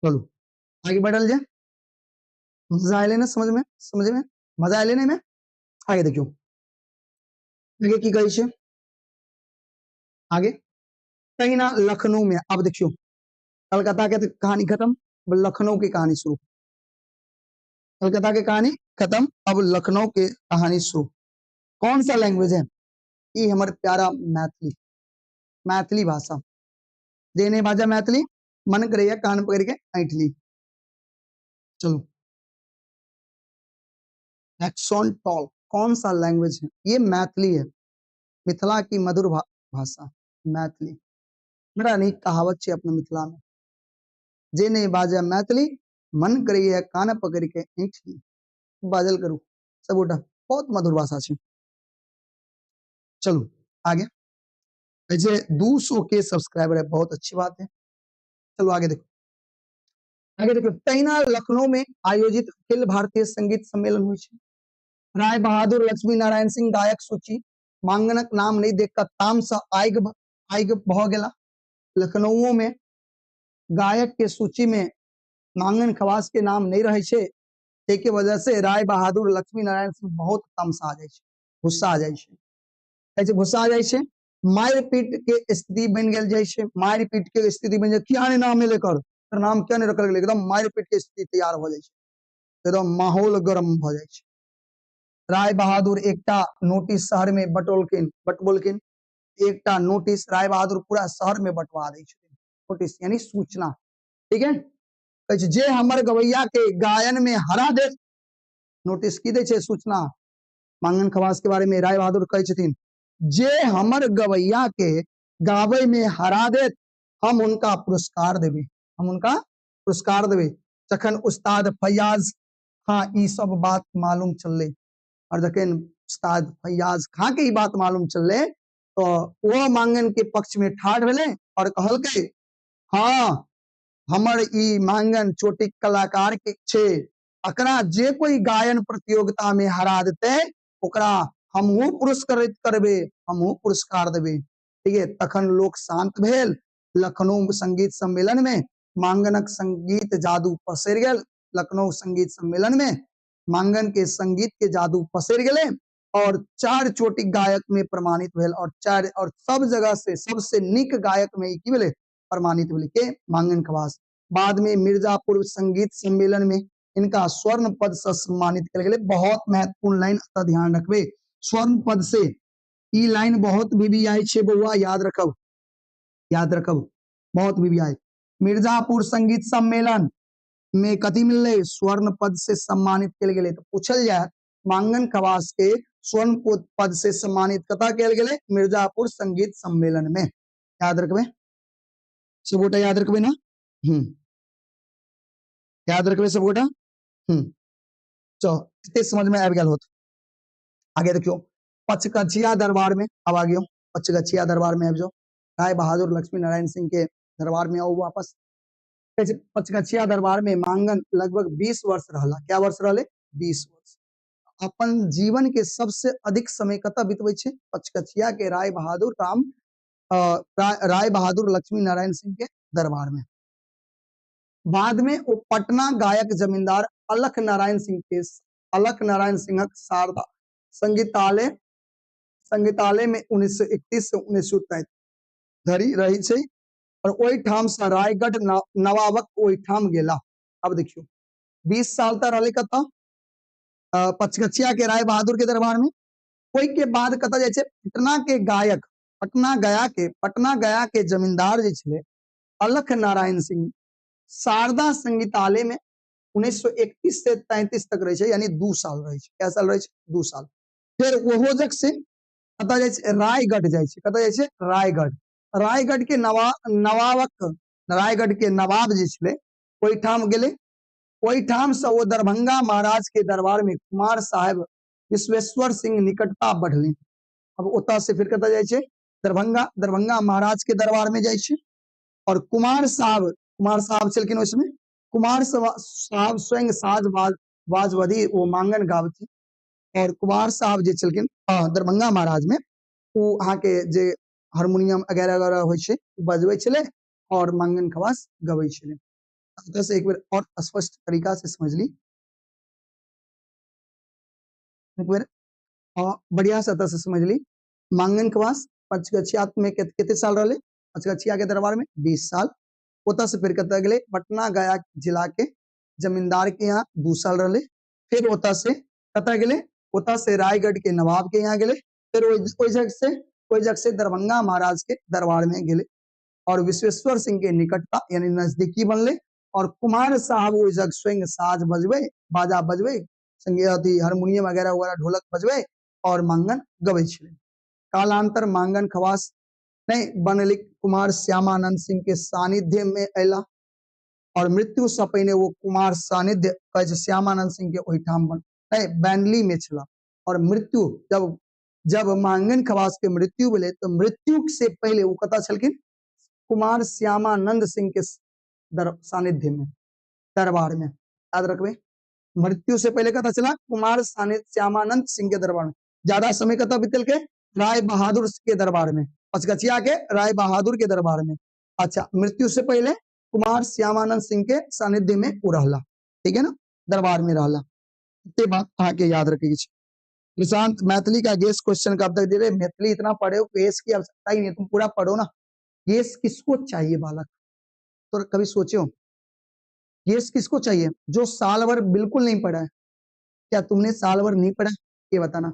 चलू आगे बढ़ल जाए। मजा आयल ना समझ में? समझ में मजा आयल ना? आगे देखियो आगे की कहै छै। आगे तहिना लखनऊ में, अब देखियो कलकत्ता के तो कहानी खत्म, अब लखनऊ की कहानी शुरू। कलकत्ता के कहानी खत्म, अब लखनऊ के कहानी शुरू। कौन सा लैंग्वेज है? ये हमारे प्यारा मैथिली, मैथिली भाषा। जे नहीं बाजा मैथिली मन करे कान पकड़ के ऐंठ ली। चलो एक्सॉन टॉल कौन सा लैंग्वेज है? ये मैथिली है, मिथिला की मधुर भाषा मैथिली। बड़ा नीक कहावत है अपने मिथिला में, जे नहीं बाजा मैथिली मन करे कान पकड़ के ऐंठ ली। बाजल करू सब गोटा, बहुत मधुर भाषा है। चलो आगे, ऐसे 200 के सब्सक्राइबर है, बहुत अच्छी बात है। चलो आगे देखो, आगे देखो। तहिना लखनऊ में आयोजित अखिल भारतीय संगीत सम्मेलन हुई है। राय बहादुर लक्ष्मी नारायण सिंह गायक सूची मांगनक नाम नहीं देखकर तामसा आइग आइग भ गेला। लखनऊ में गायक के सूची में मांगन खवास के नाम नहीं रहे छे, के वजह से राय बहादुर लक्ष्मी नारायण सिंह बहुत तमसा आ जाए छे, गुस्सा आ जाए छे। कहै छै गुस्सा आ जाए छे, मारि पीट के स्थिति बन गेल जाए छे, मारि पीट के स्थिति बन जाए, किया नहीं नाम लेकर, तर नाम किया नहीं रखल गेलै, एकदम मारि पीट के स्थिति तैयार हो जाए छे, एकदम माहौल गर्म भ जाए छे। राय बहादुर एकटा नोटिस शहर में बटोलखिन, बटबोलखिन, एकटा नोटिस राय बहादुर पूरा शहर में बंटवा दै छथिन, नोटिस यानी सूचना, ठीक है। कहै छै जे हमर गवैया के गायन में हरा दे, नोटिस की दै छै सूचना मांगन खवास के बारे में राय बहादुर कहै छथिन जे हमर गवैया के गावे में हरा देत हम उनका पुरस्कार देबे, हम उनका पुरस्कार देबे। जखन उस्ताद फैयाज खां ई सब बात मालूम चलले, और जखन उस्ताद फैयाज खां के ई बात मालूम चलले तो वो मांगन के पक्ष में ठाढ़ भेले और कहलकै हाँ हमर ई मांगन चोटी कलाकार के छे, अकरा जे कोई गायन प्रतियोगिता में हरा देते ओकरा हमहू पुरस्कृत करबे, हमहू पुरस्कार देबे, ठीक है। तखन लोक शांत भेल। लखनऊ संगीत सम्मेलन में मांगनक संगीत जादू पसरि गेल। लखनऊ संगीत सम्मेलन में मांगन के संगीत के जादू पसरि गेले और 4 चोटी गायक में प्रमाणित भेल, और 4 और सब जगह से सबसे निक गायक में की भेले प्रमाणित भेले के मांगन खवास। बाद में मिर्जापुर संगीत सम्मेलन में इनका स्वर्ण पद से सम्मानित कयल गेलै। बहुत महत्वपूर्ण लाइन अतः ध्यान रखबे, स्वर्ण पद से ई लाइन बहुत वीवीआई छे बौआ, याद रखब, याद रखब, बहुत वीवीआई। मिर्जापुर संगीत सम्मेलन में कथी मिललै? स्वर्ण पद से सम्मानित कयल गेलै। तो पूछल जाय मांगन खवास के स्वर्ण पद से सम्मानित कतऽ कयल गेलै? मिर्जापुर संगीत सम्मेलन में। याद रखबे सबगोटा, याद रखबे ना, याद रखबे सबगोटा। चलो एते समझ में आबि गेल होत। आगे देखियो पचगछिया दरबार में, अब आ गयो पचगछिया दरबार में आबि जाओ। राय बहादुर लक्ष्मी नारायण सिंह के दरबार में आओ वापस। पचगछिया दरबार में मांगन लगभग 20 वर्ष रहला। क्या वर्ष रहले? 20 वर्ष। अपन जीवन के सबसे अधिक समय कतऽ बितबै छै? पचगछिया के राय बहादुर राम राय बहादुर लक्ष्मी नारायण सिंह के दरबार में। बाद में वो पटना गायक जमींदार अलख नारायण सिंह के, अलख नारायण सिंहक शारदा संगीतालय में 1931 से 1933 धरि रही छै, और ओहिठाम से रायगढ़ नवाबक ओहिठाम गेला। अब देखियो 20 साल तक रहले कतऽ? पचगछिया के राय बहादुर के दरबार में। ओहि के बाद कतऽ जाइ छै? पटना के गायक, पटना गया के, पटना गया के जमींदार जे छलै अलख नारायण सिंह शारदा संगीतालय में 1931 से 33 तक रहे छै, यानी 2 साल रहे छै। क्या साल रहे छै? 2 साल। फिर ओहो जग से कतऽ जाइ छै? रायगढ़ जाइ छै। कतऽ जाइ छै? रायगढ़। रायगढ़ के नवाबक, रायगढ़ के नवाब जे छलै ओहिठाम गेलै। ओहिठाम से ओ दरभंगा महाराज के दरबार में कुमार साहेब विश्वेश्वर सिंह निकटता बढ़लनि। अब ओतऽ से फिर कतऽ जाइ छै? दरभंगा, दरभंगा महाराज के दरबार में जाइ छै। और कुमार साहब, कुमार साहब छलखिन ओहि समय, कुमार साहब स्वयं साज बाजवदी ओ मांगन गाबथि। और कुमार साहब जे छलखिन दरभंगा महाराज में, ओ अहाँके जे हारमोनियम वगैरह वगैरह होइ छै बजबै छलै और मांगन खवास गबै छलै। एतऽ से एक बेर और स्पष्ट तरीका से समझ ली, एक बेर बढ़िया से एतऽ से समझ ली। मांगन खवास पंचगछिया में कते साल रहले? पंचगछिया के दरबार में 20 साल। ओतऽ से फिर कतऽ गेलै? पटना गया जिला के जमींदार के यहाँ 2 साल रहले। फिर ओतऽ से कतऽ गेलै? ओतऽ से रायगढ़ के नवाब के यहाँ गेलै। फिर ओहि जगह से दरभंगा महाराज के दरबार में गेलै और विश्वेश्वर सिंह के निकटता यानी नजदीकी बनले। और कुमार साहब ओहि जगह स्वयं साज बजबै, बाजा बजबै, संगे अथी हारमोनियम वगैरह वगैरह ढोलक बजबै और मांगन गबै छलै। कालांतर मांगन खवास नहीं बनली कुमार श्यामानंद सिंह के सानिध्य में अयला और मृत्यु से पहिने वो कुमार सानिध्य कहै छै श्यामानंद सिंह के ओहिठाम बन नहीं बैंडली में छला। और मृत्यु जब जब मांगन खवास के मृत्यु भेलै तो मृत्यु से पहले वो कतऽ छलखिन? कुमार श्यामानंद सिंह के सानिध्य में, दरबार में। याद रखबे, मृत्यु से पहले कतऽ छला? कुमार श्यामानंद सिंह के दरबार में। ज्यादा समय कतऽ बितेलकै? राय बहादुर के दरबार में, पचगछिया के राय बहादुर के दरबार में। अच्छा, मृत्यु से पहले कुमार श्यामानंद सिंह के सानिध्य में वो रहला, ठीक है ना, दरबार में रहला। इतने बात अहाँ याद रखे। प्रशांत, मैथिली का गेस क्वेश्चन कब तक दे रहे? मैथिली इतना पढ़े हो, गेस की आवश्यकता ही नहीं, तुम पूरा पढ़ो ना। गेस किसको चाहिए बालक? तो कभी सोचे हो गेस किसको चाहिए? जो साल भर बिल्कुल नहीं पढ़ा है। क्या तुमने साल भर नहीं पढ़ा? ये बताना।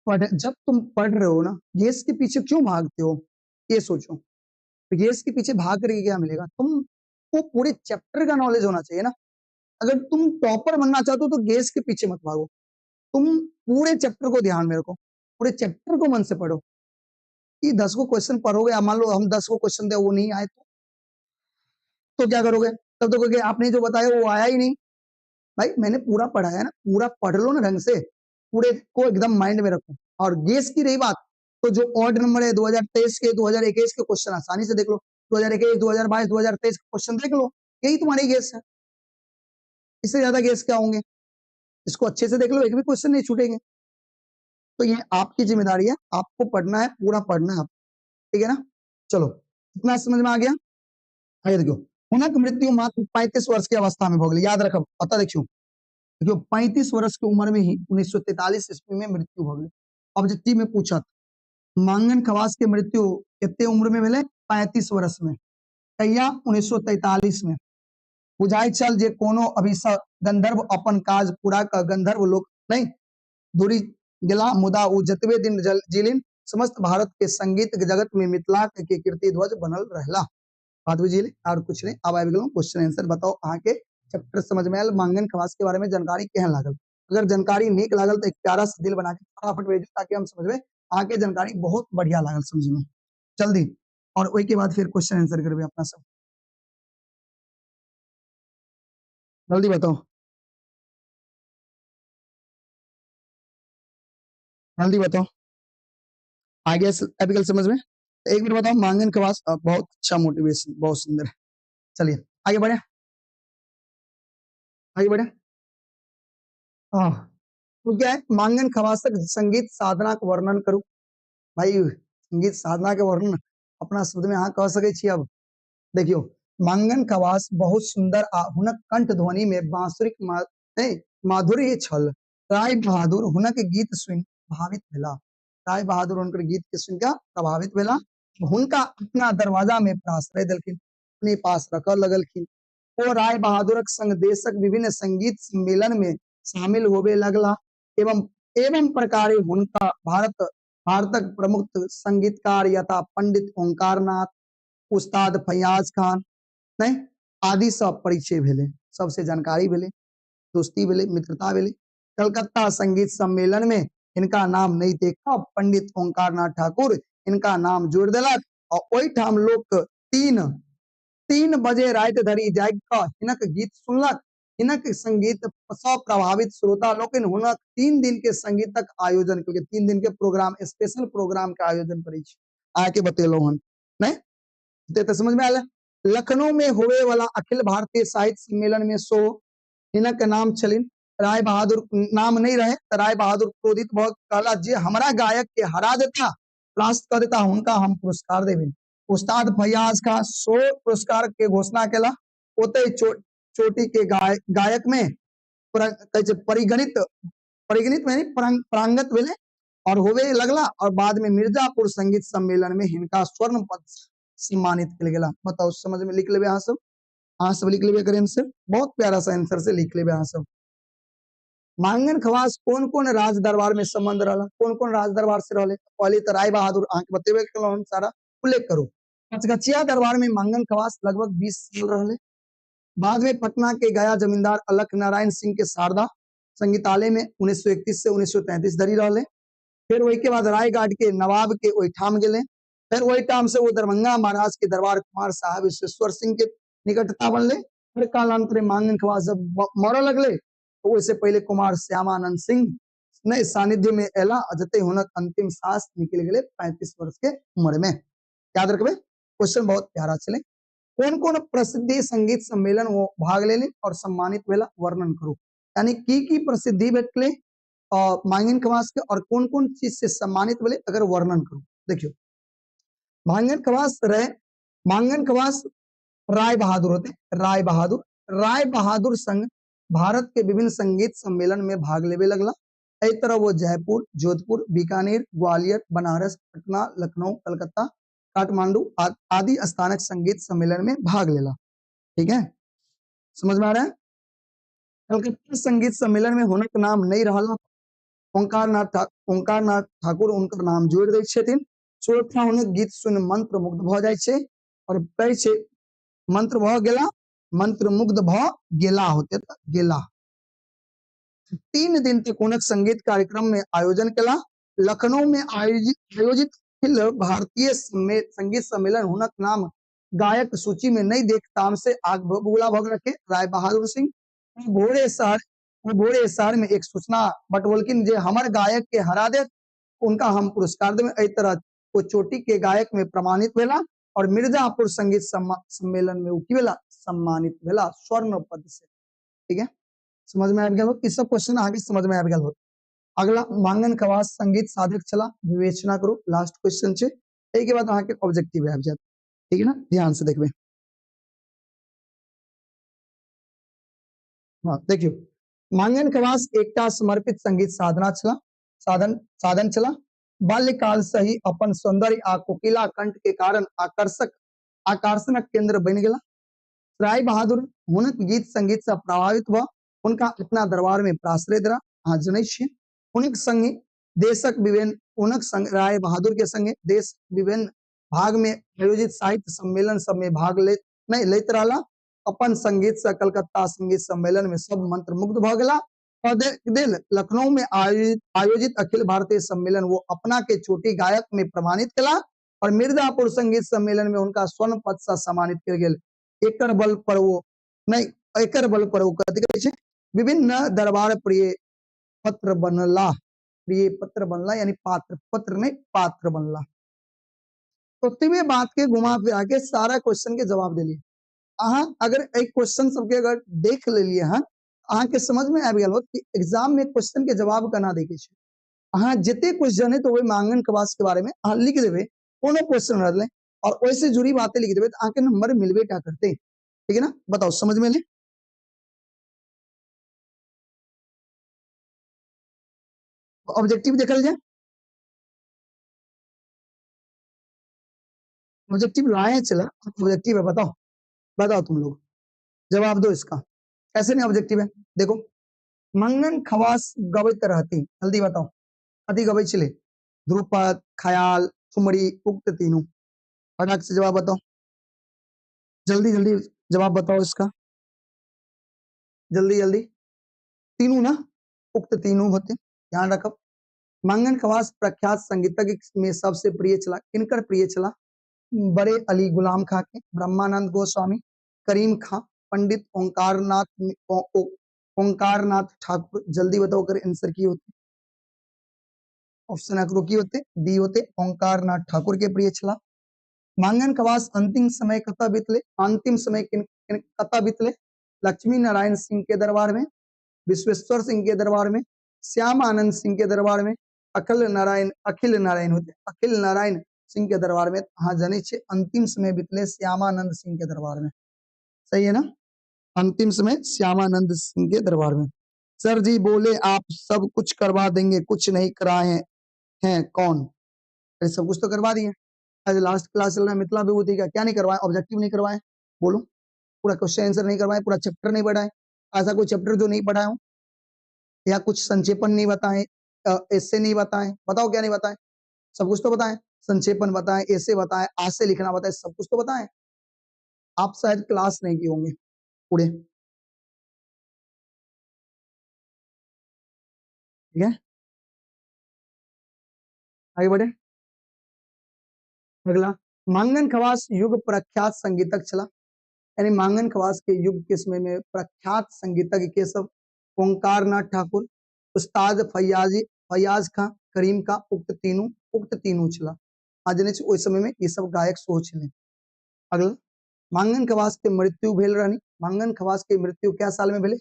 पढ़, जब तुम पढ़ रहे हो ना, गेस के पीछे क्यों भागते हो? ये सोचो, गेस के पीछे भाग करके क्या मिलेगा? तुमको पूरे चैप्टर का नॉलेज होना चाहिए ना। अगर तुम टॉपर बनना चाहते हो तो गेस के पीछे मत भागो, तुम पूरे चैप्टर को ध्यान में रखो, पूरे चैप्टर को मन से पढ़ो। ये 10 को क्वेश्चन पढ़ोगे, मान लो हम 10 को क्वेश्चन दे वो नहीं आए तो क्या करोगे? तब तो कहोगे आपने जो बताया वो आया ही नहीं। भाई मैंने पूरा पढ़ाया ना, पूरा पढ़ लो ना ढंग से, पूरे को एकदम माइंड में रखो। और गेस की रही बात तो जो ऑड नंबर है 2023 के 2021 के क्वेश्चन आसानी से देख लो, 2021 2022 2023 के क्वेश्चन देख लो, यही तुम्हारी गेस है। इससे ज्यादा गेस क्या होंगे? इसको अच्छे से देख लो, एक भी क्वेश्चन नहीं छूटेंगे। तो ये आपकी जिम्मेदारी है, आपको पढ़ना है, पूरा पढ़ना है, ठीक है ना। चलो इतना समझ में आ गया। आगे देखियो, हुनक मृत्यु मात्र 35 वर्ष की अवस्था में भऽ गेलै। याद रखब, अतः देखियो देखियो 35 वर्ष की उम्र में ही 1943 ईस्वी में मृत्यु भऽ गेलै। ऑब्जेक्टिव में पूछत मांगन खवास के मृत्यु कते उम्र में भेलै? 35 वर्ष में। कहिया? 1943 में। बुझाइ छल जे कोनो अभिशप्त गंधर्व अपन काज पूरा क गंधर्व लोक नहीं दूरी गेला, मुदा ओ जतबे दिन जीलिन समस्त भारत के संगीत जगत में मिथिला के कीर्ति ध्वज बनल रहला। बात बुझिए और कुछ नहीं। अब आबि गेलहुँ क्वेश्चन आंसर। बताओ अहाँ के चैप्टर समझ में आयल? मांगन खवास के बारे में जानकारी केहन लागल? अगर जानकारी नीक लागल तो एक प्यारा सा दिल बना के फटाफट भेजू ताकि हम समझबे अहाँ के जानकारी बहुत बढ़िया लागल समझ में जल्दी। और ओहि के बाद फिर क्वेश्चन आंसर करबे अपना सब। जल्दी बताओ, जल्दी बताओ, आ गया एपिकल समझ में? एक मिनट बताओ। मांगन खवास बहुत अच्छा मोटिवेशन, बहुत सुंदर। चलिए आगे बढ़े, आगे बढ़े। हाँ तो क्या है? मांगन खवासक संगीत साधना के वर्णन करू। भाई संगीत साधना के वर्णन अपना शब्द में अहाँ कह सकै छी। अब देखियो, मांगन खवास बहुत सुंदर आ हुनक कंठ ध्वनि में बांसुरीक माधुर्य छल। राय बहादुर हुनक गीत सुनि प्रभावित भेला। राय बहादुर हुनकर गीत के सुनि कऽ प्रभावित भेला। हुनका अपना दरवाजा में आश्रय देलखिन, अपने पास रखऽ लगलखिन। ओ राय बहादुरक संग देशक विभिन्न संगीत सम्मेलन में शामिल होबे लगला एवं एवं प्रकारे हुनका भारतक प्रमुख संगीतकार यथा पंडित ओंकारनाथ, उस्ताद फैयाज खान नहीं आदि सब परिचय भेलै, सबसे जानकारी भेलै, दोस्ती भेलै, मित्रता भेलै। कलकत्ता संगीत सम्मेलन में इनका नाम नहीं देखा, पंडित ओंकारनाथ ठाकुर इनका नाम जोड़ देलक और ओहिठाम लोक 3 बजे राति धरि जागि कऽ हिनक गीत सुनलक। हिनक संगीत सँ प्रभावित श्रोता लोकनि हुनक 3 दिन के संगीतक आयोजन केलकै। 3 दिन के प्रोग्राम, स्पेशल प्रोग्राम के आयोजन करै छी। अहाँके बतेलहुँ हन नहीं तो समझ में आयल। लखनऊ में होवे वाला अखिल भारतीय साहित्य सम्मेलन में सो हिनक नाम छलिन। राय बहादुर नाम नहीं रहे तो राय बहादुर क्रोधित भऽ कहला जे हमरा गायक के हरा देता, परास्त कर देता, हुनका हम पुरस्कार देबिन। उस्ताद फैयाज खां सो पुरस्कार के घोषणा केला। ओतै चोटी के गायक में परिगणित, परिगणित में प्रांगत भेलै। और होबे लगला और बाद में मिर्जापुर संगीत सम्मेलन में हिनका स्वर्ण पद सम्मानित कयल गेला। बताओ समझ में, लिख लेबे अहाँ सब, अहाँ सब लिख लेबे एकर आंसर, बहुत प्यारा सा आंसर से लिख लेबे अहाँ सब। मांगन खवास कोन कोन राज दरबार में संबंध रहला, कोन कोन राज दरबार से रहले? पहले तो राय बहादुर अहाँ के बतेबे केलहुँ हम, सारा उल्लेख करू। पचगछिया दरबार में मांगन खवास लगभग 20 साल रहले। बाद में पटना के गया जमींदार अलख नारायण सिंह के शारदा संगीतालय में 1931 से 1933 धरि रहले। फिर वही के बाद रायगढ़ के नवाब के ओहिठाम गेले। फिर वही ठाम से वो दरभंगा महाराज के दरबार कुमार साहब विश्वेश्वर सिंह के निकटता बनले। फिर कालांतर में मांगन खवास जब मरऽ लगले तो ओहिसे पहले कुमार श्यामानंद सिंह ने सानिध्य में एला, जते हुनक अंतिम सांस निकल गेले 35 वर्ष के उम्र में। याद रखबे, क्वेश्चन बहुत प्यारा छलै। कोन कोन प्रसिद्धि संगीत सम्मेलन वो भाग लेले और सम्मानित भेला, वर्णन करू। यानी की प्रसिद्धि भेटले मांगन खवास के और कोन कोन चीज से सम्मानित भेले, अगर वर्णन करू। देखियो मांगन खवास रहे, मांगन खवास राय बहादुर होते, राय बहादुर, राय बहादुर संग भारत के विभिन्न संगीत सम्मेलन में भाग लेवे लगला। एहि तरह वो जयपुर, जोधपुर, बीकानेर, ग्वालियर, बनारस, पटना, लखनऊ, कलकत्ता, काठमांडू आदि स्थानक संगीत सम्मेलन में भाग लेला। ठीक है, समझ में आ रहा है। कलकत्ता संगीत सम्मेलन में हुनक नाम नहीं रहला, ओंकारनाथ ठाकुर उनकर नाम जोड़ि दै छथिन। चौथा हुनक गीत सुनि मंत्र मुग्ध भऽ जाइ छै और कहै छै मंत्र भऽ गेला, मंत्र मुग्ध भऽ गेला होते तऽ गेला। 3 दिन तक हुनक संगीत कार्यक्रम में आयोजन केला। लखनऊ में आयोजित अखिल भारतीय संगीत सम्मेलन हुनक नाम गायक सूची में नहीं देख ताम से आग बबूला भग रखे राय बहादुर सिंह। भोरे शहर में एक सूचना बटवलकिन जे हमर गायक के हरा दे उनका हम पुरस्कार देबै। एहि तरह वो चोटी के गायक में प्रमाणित भेला और मिर्जापुर संगीत सम्मेलन में की भेला, सम्मानित भेला स्वर्ण पद से। ठीक है, समझ में आबि गेल हो? ई सब क्वेश्चन अहाँके समझ में आबि गेल हो। अगला मांगन खवास संगीत साधक छला, विवेचना करू, लास्ट क्वेश्चन छै। एहि के बाद अहाँके ऑब्जेक्टिव आबि जायत। ठीक है ना, ध्यान से देखबै। हाँ देखियौ, मांगन खवास एकटा समर्पित संगीत साधना छला, साधन छला। बाल्यकाल से ही अपन सौंदर्य आ कोकिला कंठ के कारण आकर्षणक केंद्र बनि गेला। राय बहादुर हुनक गीत संगीत से प्रभावित भऽ हुनका अपना दरबार में प्राश्रय देला। अहाँ जनै छियै, हुनक संगे देशक विभिन्न, हुनक संग राय बहादुर के संगे देश विभिन्न भाग में आयोजित साहित्य सम्मेलन सब में भाग लैत रहला। अपन संगीत से कलकत्ता संगीत सम्मेलन में सब मंत्रमुग्ध भऽ गेला। और देल लखनऊ में आयोजित अखिल भारतीय सम्मेलन वो अपना के चोटी गायक में प्रमाणित केला और मिर्जापुर संगीत सम्मेलन में उनका स्वर्ण पद से सम्मानित कयल गेल। एकर बल पर वो नहीं, एकर बल पर वो कथी कहै छै, विभिन्न दरबार प्रिय पत्र बनला, प्रिय पत्र बनला यानी पात्र, पत्र नहीं पात्र बनला। तो तिमे बात के घुमा फिरा के सारा क्वेश्चन के जवाब देलिए। अहाँ अगर एक क्वेश्चन सबके अगर देख लेलिए हन, अहाँ के समझ में आबि गेल होत कि एग्जाम में क्वेश्चन के जवाब केना दै के छै। अहाँ जते क्वेश्चन है तो वही मांगन खवास के बारे में अहाँ लिख देबै, कोनो क्वेश्चन रहलै और ओहिसे जुड़ी बातें लिख देबै तो अहाँ के नंबर मिलबे टा करतै। ठीक है ना, बताओ समझ में एलै? ऑब्जेक्टिव देखल जाए, ऑब्जेक्टिव लाए चला, ऑब्जेक्टिव है, बताओ बताओ तुम लोग जवाब दो इसका, ऐसे नहीं ऑब्जेक्टिव है। देखो मंगन खवास गबैत रहती, जल्दी बताओ कथी गबै छलै? ध्रुपद, ख्याल, ठुमरी, उक्त तीनों। फटाक से जवाब बताओ, जल्दी जल्दी जवाब बताओ इसका, जल्दी जल्दी। तीनों ना, उक्त तीनों होते, ध्यान रखब। मंगन खवास प्रख्यात संगीतज्ञ में सबसे प्रिय छला, किनकर प्रिय छला? बड़े अली गुलाम खां के, ब्रह्मानंद गोस्वामी, करीम खां, पंडित ओंकारनाथ ठाकुर। जल्दी बताओ कर आंसर की होते, ऑप्शन की होते, डी होते, ओंकारनाथ ठाकुर के प्रिय छला। मांगन खवास अंतिम समय कतऽ बितले? अंतिम समय कतऽ बितले? लक्ष्मी नारायण सिंह के दरबार में, विश्वेश्वर सिंह के दरबार में, श्याम आनंद सिंह के दरबार में, अखिल नारायण होते, अखिल नारायण सिंह के दरबार में। अहाँ जनै छियै अंतिम समय बितले श्यामानंद सिंह के दरबार में, सही है ना? अंतिम समय श्यामानंद सिंह के दरबार में। सर जी बोले आप सब कुछ करवा देंगे, कुछ नहीं कराए हैं, हैं कौन? अरे सब कुछ तो करवा दिए। आज लास्ट क्लास चल रहा है मिथिला विभूति का, क्या नहीं करवाए? ऑब्जेक्टिव नहीं करवाए? बोलो, पूरा क्वेश्चन आंसर नहीं करवाए, पूरा चैप्टर नहीं पढ़ाए, ऐसा कोई चैप्टर जो नहीं पढ़ाए हो, या कुछ संक्षेपण नहीं बताए, ऐसे नहीं बताए, बताओ क्या नहीं बताए? सब कुछ तो बताए, संक्षेपण बताए, ऐसे बताए, आशय लिखना बताए, सब कुछ तो बताए। आप शायद क्लास नहीं किए होंगे पूरे, ठीक है। आगे बढ़े, अगला मांगन खवास युग प्रख्यात संगीतक छला, यानी मांगन खवास के युग के समय में प्रख्यात संगीतज्ञ के सब ओंकारनाथ ठाकुर, उस्ताद फैयाज खां, करीम का, उक्त तीनों छला। आज ने ओहि समय में ये सब गायक सेहो छलै। अगला मांगन खवास के मृत्यु भेल रहनी, मांगन खवास के मृत्यु क्या साल में भेलै?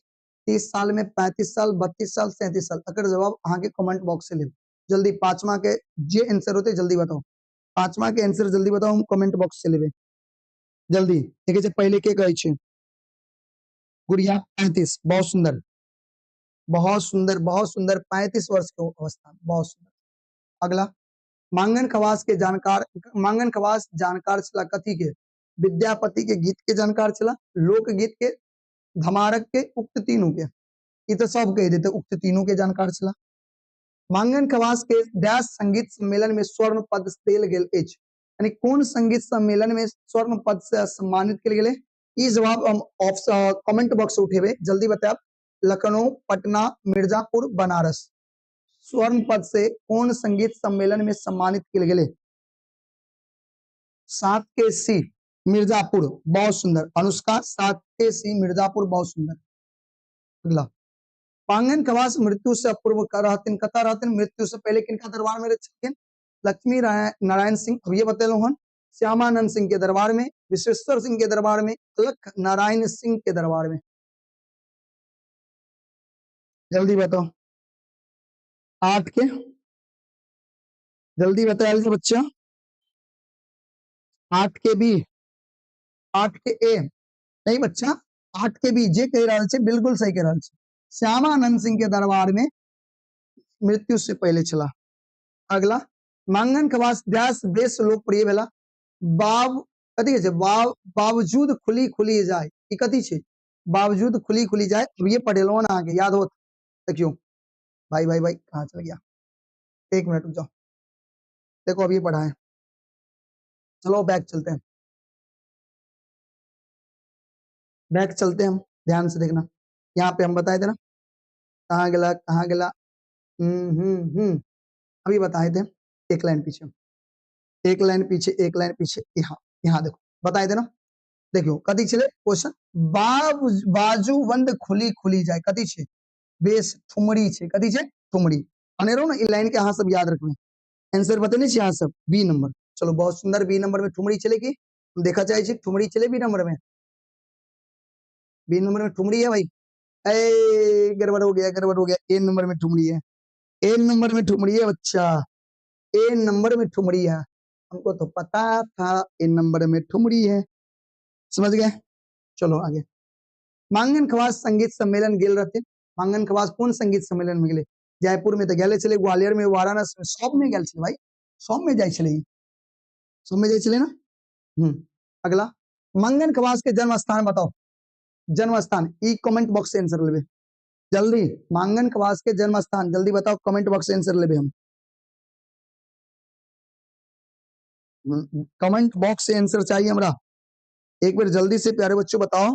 30 साल में, 35 साल, 32 साल, 37 साल। अगर जवाब अहाँ के कमेंट बॉक्स से लेब जल्दी, पांचवा के जे आंसर होते जल्दी बताओ, पांचवा के आंसर जल्दी बताओ, हम कमेंट बॉक्स से लेबे जल्दी। देखै छै पहले के कहै छै गुड़िया 35, बहुत सुंदर, बहुत सुंदर, बहुत सुंदर, 35 वर्ष के अवस्था, बहुत सुंदर। अगला मांगन खवास के जानकार, मांगन खवास जानकार छला कथी के? विद्यापति के गीत के जानकार छला, लोकगीत के, धमारक के, उक्त तीनों के। ई तो सब कह देते उक्त तीनों के जानकार छला। मांगन खवास के डैश संगीत सम्मेलन में स्वर्ण पद देल गेल अछि, यानी कोन संगीत सम्मेलन में स्वर्ण पद से सम्मानित कयल गेलै? ई जवाब हम कमेंट बॉक्स से उठेबे, जल्दी बतायब। लखनऊ, पटना, मिर्जापुर, बनारस। स्वर्ण पद से कोन संगीत सम्मेलन में सम्मानित कयल गेलै? 7 के सी मिर्जापुर, बहुत सुंदर अनुष्का, 7 के सी मिर्जापुर, बहुत सुंदर। अगला मांगन खवास मृत्यु से पूर्व रहथिन, कतऽ रहथिन? मृत्यु से पहले किनका दरबार में रहथिन? लक्ष्मी नारायण सिंह, अब ये बतेलहुँ हन, श्यामानंद सिंह के दरबार में, विश्वेश्वर सिंह के दरबार में, अलख नारायण सिंह के दरबार में। जल्दी बताओ, 8 के जल्दी बताओ बच्चा, 8 के बी, 8 के ए, नहीं बच्चा 8 के बी जे कह रहा है बिल्कुल सही कह रहा है। श्यामानंद सिंह के दरबार में मृत्यु से पहले चला। अगला मांगन खवास डैश बेस लोकप्रिय भेला, बाब कथी कहै छै? बावजूद खुली खुली जाय, ई कथी छै? बावजूद खुली खुली जाय, अब ये पढ़ेलहुँ ना अहाँके याद होत। देखियो भाई भाई भाई कहाँ चल गया, 1 मिनट रुक जाओ, देखो अब ये पढ़ा है, चलो बैक चलते हैं, बैक चलते हैं हम, ध्यान से देखना। यहाँ पे हम बताए थे ना, कहाँ गला कहाँ गला, अभी बताए थे, एक लाइन पीछे, एक लाइन पीछे, एक लाइन पीछे, यहाँ यहाँ देखो बताए थे ना। देखियो कथी छलै क्वेश्चन, बाजू बंद खुली खुली जाय, कथी छै? बेस ठुमरी छै, कथी छै? ठुमरी। अनेरो ना ई लाइन के अहाँ सब याद रखबै, आंसर बतेने छी अहाँ सब बी नंबर। चलो बहुत सुंदर, बी नंबर में ठुमरी छलै की? हम देखा चाहे छी ठुमरी छलै बी नंबर में, बी नंबर में ठुमरी है भाई। ए गड़बड़ हो गया, गड़बड़ हो गया, ए नंबर में ठुमरी है, ए नंबर में ठुमरी है बच्चा, ए नंबर में ठुमरी है, हमको तो पता था ए नंबर में ठुमरी है, समझ गए। चलो आगे, मांगन खवास संगीत सम्मेलन गेल रहते, मांगन खवास कौन संगीत सम्मेलन में गेले? जयपुर में तो गेले छलै, ग्वालियर में, वाराणसी में, सब में गेल छलै भाई, सब में जाइ छलै, सब में जाइ छलै ना। अगला मांगन खवास के जन्म स्थान बताओ, जन्म स्थान ई कमेंट बॉक्स से आंसर लेबे जल्दी। मांगन खवास के जन्म स्थान जल्दी बताओ, कमेंट बॉक्स से आंसर लेबे हम, कमेंट बॉक्स से आंसर चाहिए हमरा एक बार जल्दी से प्यारे बच्चों बताओ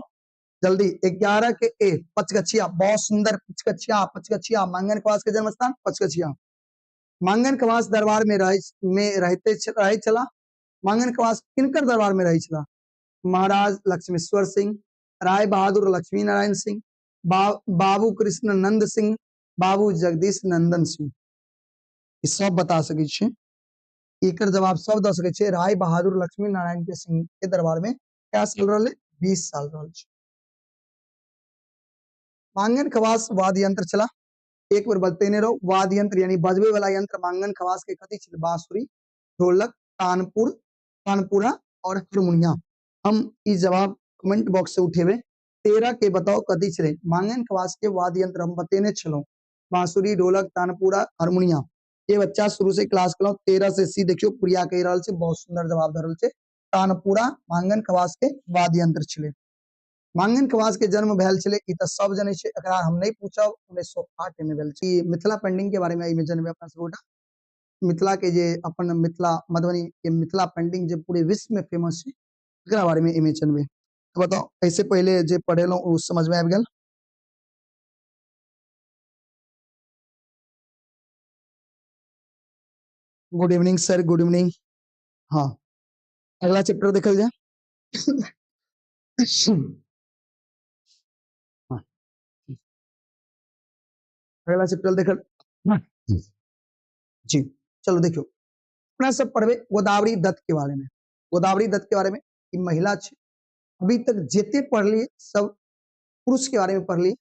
जल्दी। 11 के ए पचगछिया, बहुत सुंदर, पचगछिया, पचगछिया, मांगन खवास के जन्म स्थान पचगछिया। मांगन खवास दरबार में रह, में रहते रहे चला, मांगन खवास किनकर दरबार में रहे चला? महाराज लक्ष्मेश्वर सिंह, राय बहादुर लक्ष्मी नारायण सिंह, बाबू कृष्ण नंद सिंह, बाबू जगदीश नंदन सिंह। ई सब बता सकै छी, एकर जवाब सब दऽ सकै छी। राय बहादुर लक्ष्मी नारायण के सिंह के दरबार में क्या साल रहलै? 20 साल रहल छै। मांगन खवास वाद्य यंत्र छला, एक बेर बतेने रहो, वाद्य यंत्र यानी बजबे वाला यंत्र मांगन खवास के कथी छलै? बांसुरी, ढोलक, तानपुर, तानपुरा और हारमोनिया। हम ई जवाब कमेंट बॉक्स से उठेबे। 13 के बताओ कथी छलै? मांगन खवास के वाद्य यंत्र हम बतेने छलहुँ, बांसुरी, ढोलक, तानपुरा, हारमोनिया। ये बच्चा शुरू से क्लास केलहुँ 13 से सी देखियो प्रिया कहि रहल छै, बहुत सुंदर जवाब दऽ रहल छै। तानपुरा मांगन खवास के वाद्य यंत्र छलै। मांगन खवास के जन्म भेल छलै ई तऽ सब जनै छै, एकरा हम नहि पूछब। 1908 में भेल छै। ई मिथिला पेंटिंग के बारे में एहिमे जनबै अपना सब गोटा। मिथिला के जे अपन मिथिला मधुबनी के मिथिला पेंटिंग जे पूरे विश्व में फेमस छै, एकरा बारे में एहिमे जनबै। तो बताओ ऐसे पहले जे पढ़ेलहुँ ओ समझ में आबि गेल? Good evening sir, good evening. हाँ, अगला चैप्टर देखल जाए। हाँ, अगला चैप्टर देखल जी। चलो देखियो अपना सब पढ़बे गोदावरी दत्त के बारे में। गोदावरी दत्त के बारे में ई महिला छे। अभी तक जेते पढ़लिए सब पुरुष के बारे में पढ़लिए,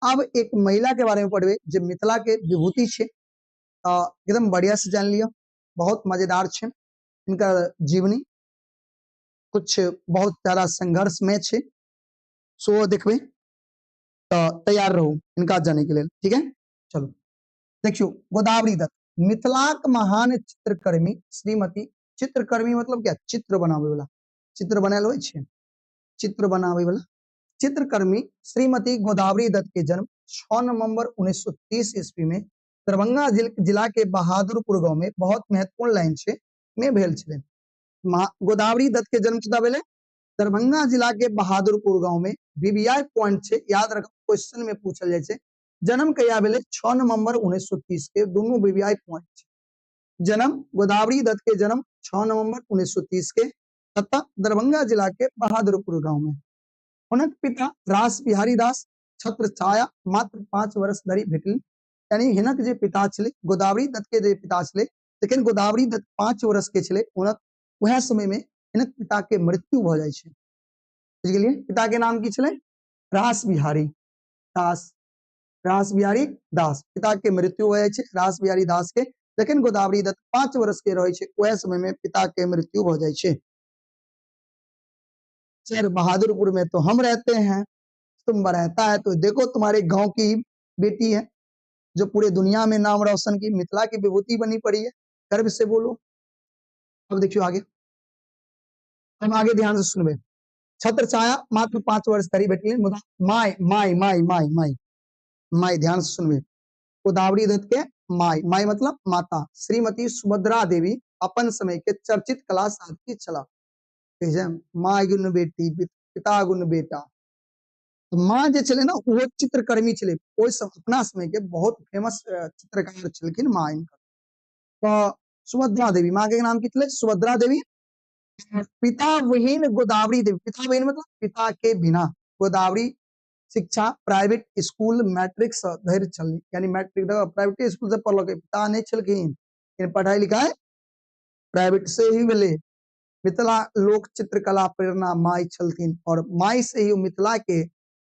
अब एक महिला के बारे में पढ़बे जे मिथिला के विभूति छे। एकदम बढ़िया से जान लिया, बहुत मजेदार छे इनका जीवनी, कुछ बहुत ज्यादा संघर्ष में छे। सो देखबे तो तैयार रहो इनका जाने के लिए, ठीक है। चलो देखियो गोदावरी दत्त मिथिलाक महान चित्रकर्मी श्रीमती। चित्रकर्मी मतलब क्या? चित्र बनावे वाला, चित्र बनायल होइ छे, चित्र बनावे वाला चित्रकर्मी श्रीमती गोदावरी दत्त के जन्म 6 नवंबर 1930 ईस्वी में दरभंगा जिला के बहादुरपुर गांव में, बहुत महत्वपूर्ण लाइन छे, में भेल छलै। गोदावरी दत्त के जन्म कतऽ भेलै? दरभंगा जिला के बहादुरपुर गांव में। वीवीआई पॉइंट छे, याद रख, क्वेश्चन में पूछल जाइ छे। जन्म कहिया भेलै? 6 नवंबर 1930 के, दोनों वीवीआई पॉइंट छे। जन्म गोदावरी दत्त के जन्म 6 नवंबर 1930 के तथा दरभंगा जिला के बहादुरपुर गांव में। हुनक पिता रास बिहारी दास छत्र छाया मात्र 5 वर्ष धरि भेटल। यानी हिनक जे पिता छलै, गोदावरी दत्त के जे पिता छलै, लेकिन गोदावरी दत्त 5 वर्ष के छलै, हुनक वएह समय में हिनक पिता के मृत्यु भऽ जाइ छै। बुझि गेलियै? पिता के नाम की छलै? रास बिहारी दास। रास बिहारी दास। पिता के मृत्यु भऽ जाइ छै रास बिहारी दास के, लेकिन गोदावरी दत्त 5 वर्ष के रहै छै, वएह समय में पिता के मृत्यु भऽ जाइ छै। सर बहादुरपुर में तो हम रहते हैं, तुम रहता है तो देखो तुम्हारे गांव की बेटी है जो पूरे दुनिया में नाम रोशन की, मिथिला की विभूति बनी पड़ी है, गर्व से बोलो। अब देखियो आगे, हम आगे ध्यान से सुनबे। छत्र छाया मात्र 5 वर्ष धरि भेटलै, मुदा my my my my my my, ध्यान से सुनबे। गोदावरी दत्त के my, माय मतलब माता, श्रीमती सुभद्रा देवी अपन समय के चर्चित कला साधकी छला। माय गुण बेटी, पिता गुण बेटा। तो माँ जे छलै ना, वो चित्रकर्मी छलै, ओहि सब अपना समय के बहुत फेमस चित्रकार छलखिन माँ इनकर। तो सुभद्रा देवी, माँ के नाम की छलै? सुभद्रा देवी। पिता विहीन गोदावरी देवी, पिता विहीन मतलब पिता के बिना। गोदावरी शिक्षा प्राइवेट स्कूल मैट्रिक धरि छल, यानी मैट्रिक प्राइवेट स्कूल से पढ़लकै, पिता नहीं छलखिन, लेकिन पढ़ाई लिखाई प्राइवेट से ही भेलै। मिथिला लोक चित्रकला प्रेरणा माई छलथिन और माई से ही मिथिला के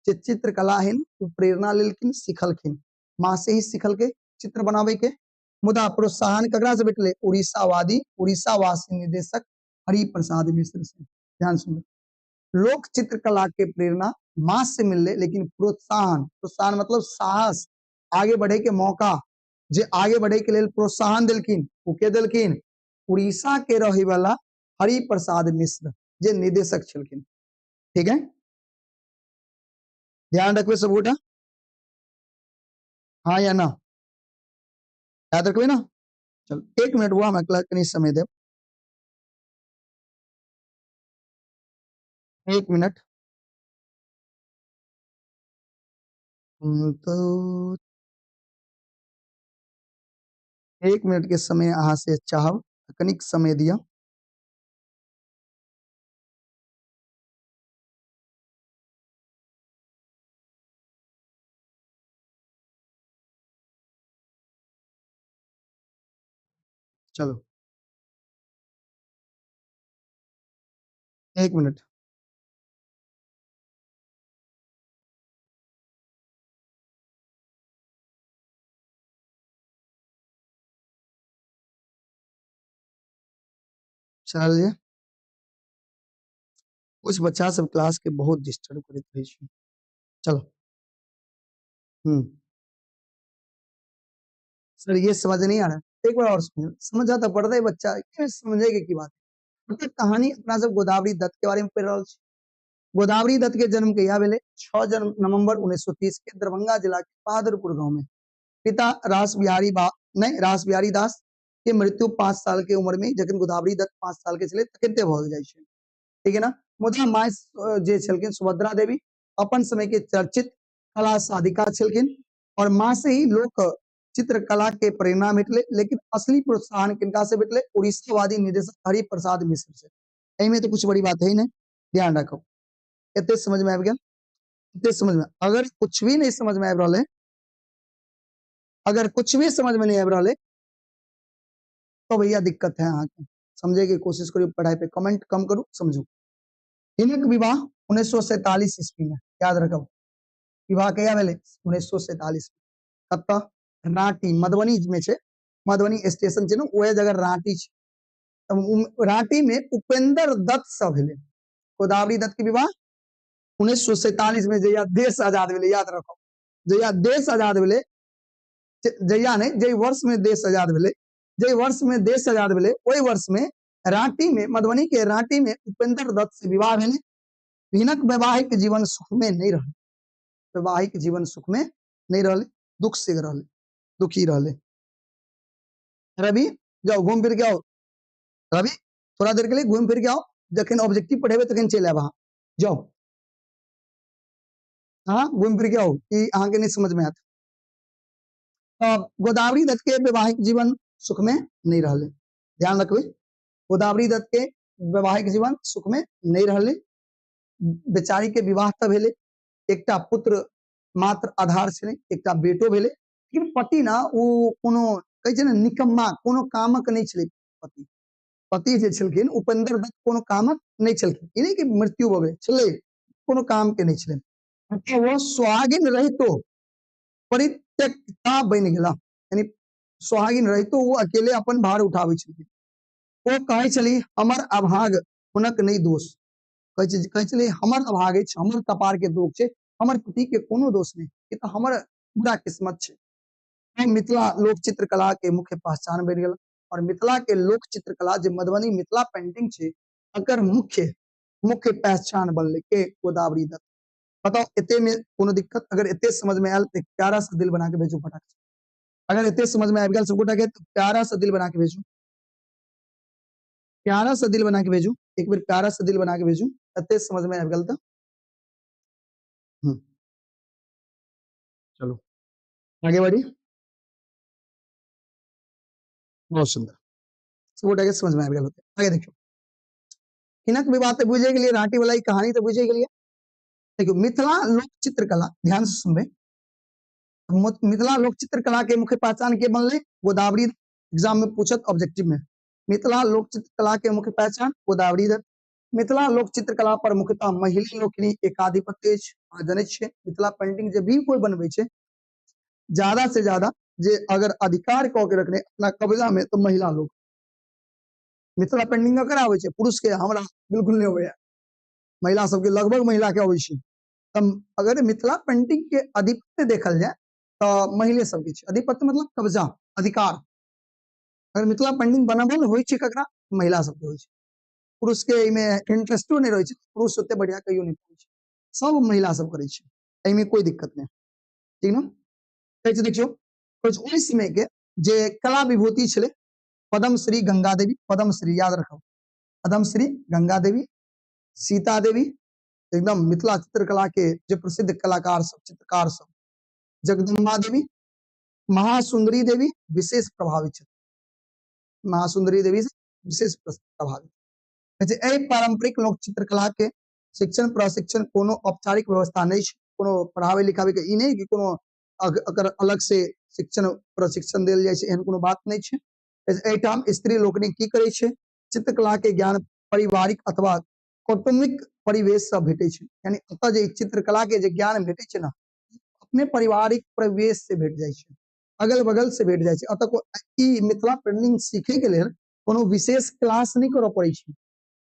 जे चित्रकला है वो प्रेरणा लेलखिन, सिखलखिन, माँ से ही सिखलकै चित्र बनावे के। मुदा प्रोत्साहन ककरा से भेटलै? उड़ीसावादी, उड़ीसावासी निदेशक हरिप्रसाद मिश्र से। ध्यान सुनो, लोक चित्रकला के प्रेरणा माँ से मिलले, लेकिन प्रोत्साहन, प्रोत्साहन मतलब साहस, आगे बढ़े के मौका, जे आगे बढ़े के लेल प्रोत्साहन देलखिन, ओ के देलखिन? उड़ीसा के रहे वाला हरिप्रसाद मिश्र जे निदेशक छलखिन। ठीक है, ध्यान रखबे सब गोटा, हाँ या ना? याद रखबे ना? चल 1 मिनट हुआ, हम कनी समय देब, 1 मिनट। तो 1 मिनट के समय अहाँ से चाहब, कनिक समय दिया। चलो 1 मिनट। चलिए, कुछ बच्चा सब क्लास के बहुत डिस्टर्ब करैत रहै छै। चलो, सर ये समझ नहीं आ रहा है, एक बार और समझा तो पड़तै बच्चा, समझे के की बात। मतलब कहानी अपना सब गोदावरी दत्त के बारे में पढ़ रहल छी। गोदावरी दत्त के जन्म कहिया भेलै? 6 नवंबर 1930 के दरभंगा जिला के बहादुरपुर गांव में। पिता रास बिहारी नहीं रास बिहारी दास के मृत्यु 5 साल के उम्र में, जखन गोदावरी दत्त 5 साल के छलै तखन भऽ जाइ छै, ठीक है ना। मुदा माय जे छलखिन सुभद्रा देवी अपन समय के चर्चित कला साधिका छलखिन और माँ से ही लोक चित्रकला के प्रेरणा भेटले, लेकिन असली प्रोत्साहन किनका से भेटले? उड़ीसावादी निदेशक हरिप्रसाद मिश्र से। एहिमे तो कुछ बड़ी बात है ही नहीं, ध्यान रखो। एते समझ में आबि गेल? एते समझ में, अगर कुछ भी नहीं समझ में आबि रहल है, अगर कुछ भी समझ में नहीं आबि रहल है तो भैया दिक्कत है अहाँके। समझे के कोशिश करू, पढ़ाई पे कमेंट कम करू, समझू। हिनक विवाह 1947 ईस्वी में, याद रखब, विवाह कहिया भेलै? 1947 में। कतऽ? रांटी, मधुबनी में छै, मधुबनी स्टेशन छै ने, वएह जगह रांटी छै। रांटी में उपेंद्र दत्त से भेलै गोदावरी दत्त के विवाह 1947 में, जहिया देश आजाद भेलै। याद रखो, जहिया देश आजाद भेलै, जहिया नहीं, जै वर्ष में देश आजाद भेलै, जै वर्ष में देश आजाद भेलै ओहि वर्ष में रांटी में, मधुबनी के रांटी में उपेंद्र दत्त से विवाह भेलै। हिनक वैवाहिक जीवन सुख में नहीं रहलै, वैवाहिक जीवन सुख में नहीं रहलै, दुख से रहलै, दुखी रहलै। रवि जाओ घूम फिर के आओ, रवि थोड़ा देर के लिए घूम फिर के आओ, जखन ऑब्जेक्टिव पढ़ेबै तखन चलि आयब अहाँ, जाओ, हाँ घूम फिर के आओ, ई अहाँके नहीं समझ में आयत। गोदावरी दत्त के वैवाहिक जीवन सुख में नहीं रहलै, ध्यान रखबै, गोदावरी दत्त के वैवाहिक जीवन सुख में नहीं रहलै। बेचारी के विवाह तऽ भेलै, एकटा पुत्र मात्र आधार छलै, एकटा बेटो भेलै, लेकिन पति ना ओ कोनो कहै छै ने निकम्मा, कोनो कामक नहि छलै पति। पति जे छलखिन उपेंद्र दत्त कोनो कामक नहि छलखिन, ई नहि कि मृत्यु भऽ गेल छलै, कोनो काम के नहि छलै। ओ सुहागिन रहितो परित्यक्ता बनि गेला, यानी सुहागिन रहितो ओ अकेले अपन भार उठाबै छलखिन। ओ कहै छली हमर अभाग हुनक नहि दोष, कहै छली हमर अभाग अछि, हमर कपार के दोष छै, हमर पति के कोनो दोष नहि, ई तऽ हमर पूरा किस्मत छै। मिथिला लोक चित्रकला के मुख्य पहचान बनि गेल और मिथिला के लोक चित्रकला जे मधुबनी मिथिला पेंटिंग छै अकर मुख्य मुख्य पहचान बनलै के गोदावरी दत्त। बताओ एते में कोनो दिक्कत? अगर एते समझ में आयल तो प्यारा सा दिल बना के भेजू फटाक से। अगर एते समझ में आबि गेल सबगोटा के तो प्यारा सा दिल बना के भेजू, प्यारा सा दिल बना के भेजू, एक बेर प्यारा सा दिल बना के भेजू, एते समझ में आबि गेल तो। चलो आगे बढ़ी, बहुत सुंदर, सबगोटा के समझ में आबि गेल होतै। आगे देखियौ, हिनक विवाह तऽ बुझे गेलियै, रांटी वाला ई कहानी तऽ बुझे गेलियै। देखियौ मिथिला लोक चित्रकला, ध्यान से सुनबै, मिथिला लोक चित्रकला के मुख्य पहचान के बनलै? गोदावरी। एग्जाम में पूछत ऑब्जेक्टिव में, मिथिला लोक चित्रकला के मुख्य पहचान गोदावरी दत्त। मिथिला लोक चित्रकला पर मुख्यतः महिला लोकनि एकाधिपत्य अछि, अहाँ जनै छियै मिथिला पेंटिंग जे भी कोई बनबै छै ज्यादा से ज्यादा जे अगर अधिकार कऽ के रखने अपना कब्जा में तो महिला लोग। मिथिला पेंटिंग ककरा आबै छै? पुरुष के हमरा बिल्कुल नहीं अबैया, महिला सबके लगभग महिला के अबै छै। तऽ अगर मिथिला पेंटिंग के आधिपत्य देखल जाय तऽ महिले सबके छै। आधिपत्य मतलब कब्जा, अधिकार। अगर मिथिला पेंटिंग बनाबल होइ छै ककरा? महिला सबके होइ छै। पुरुष के एहिमे इंटरेस्टो नहि रहै छै, पुरुष ओते बढ़िया कहियो नहि करै छै, सब महिला सब करै छै, एहिमे कोई दिक्कत नहि, ठीक ने। कहै छै देखियौ, कहै छै ओहि समय के जे कला विभूति छलै पद्मश्री गंगा देवी, पद्मश्री याद रखब, पद्मश्री गंगा देवी, सीता देवी, एकदम मिथिला चित्रकला के जे प्रसिद्ध कलाकार सब, चित्रकार सब, जगदम्बा देवी, महासुंदरी देवी विशेष प्रभावित छथि, महासुंदरी देवी से विशेष प्रभावित। एहि पारंपरिक लोक चित्रकला के शिक्षण प्रशिक्षण कोनो औपचारिक व्यवस्था नहीं छै, कोनो पढ़ावे लिखावे के ई नहीं कि कोनो अगर अलग से शिक्षण प्रशिक्षण देल जाइ छै, एहन कोनो बात नहीं छै। एहिठाम स्त्री लोकनि की करै छै, चित्रकला के ज्ञान पारिवारिक अथवा कौटुंबिक परिवेश से भेटै छै, यानी एतऽ जे चित्रकला के जे ज्ञान भेटै छै ना, अपने पारिवारिक परिवेश से भेट जाइ छै, अगल बगल से भेट जाइ छै। एतऽ ई मिथिला पेंटिंग सीखे के लेल कोनो विशेष क्लास नहीं करऽ पड़ै छै।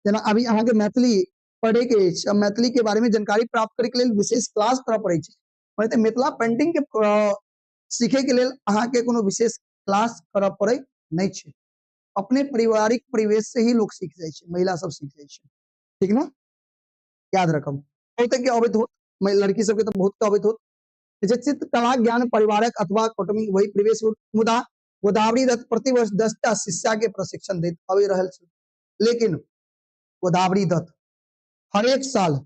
जेना अभी अहाँके मैथिली पढ़े के अछि, मैथिली के बारे में जानकारी प्राप्त करे के लेल विशेष क्लास करऽ पड़ै छै, ओनाहिते मिथिला पेंटिंग के सीखे के लेल अहाँके कोनो विशेष क्लास करऽ पड़ै नहि छै। अपने पारिवारिक परिवेश से ही लोग सीख जाइ छै, महिला सब सीख जाइ छै, ठीक ना? याद रखब। बहुते के अबैत होत, लड़की सबके तऽ बहुत के अबैत होत। जे चित्रकला ज्ञान परिवारक अथवा कौटुंबिक वही परिवेश, मुदा गोदावरी दत्त प्रतिवर्ष 10टा शिष्या के प्रशिक्षण दैत आबि रहल छल। लेकिन गोदावरी दत्त हरेक साल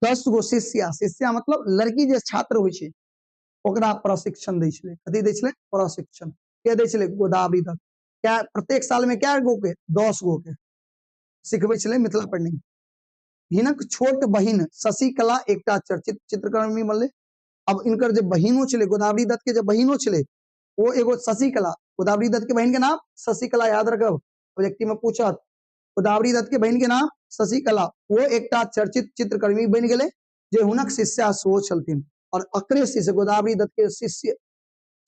10 गो शिष्या, शिष्या मतलब लड़की जे छात्र होइ छै, ओकरा प्रशिक्षण दै छलै। कथी दै छलै? प्रशिक्षण। के दै छलै? गोदावरी दत्त। क्या प्रत्येक साल में क्या गो के? 10 गो के सिखबै छलै मिथिला पेंटिंग। हिनक छोट बहिन शशिकला एकटा चर्चित चित्रकर्मी बनलै। अब इनकर जे बहिनो छलै, गोदावरी दत्त के जे बहिनो छलै, वो एगो शशिकला, गोदावरी दत्त के बहिन के नाम शशिकला, याद रखब, ऑब्जेक्टिव में पूछत गोदावरी दत्त के बहिन के नाम शशिकला, वो एकटा चर्चित चित्रकर्मी बनि गेलै जे हुनक शिष्या सेहो छलथिन और अकरे शिष्य गोदावरी दत्त के शिष्य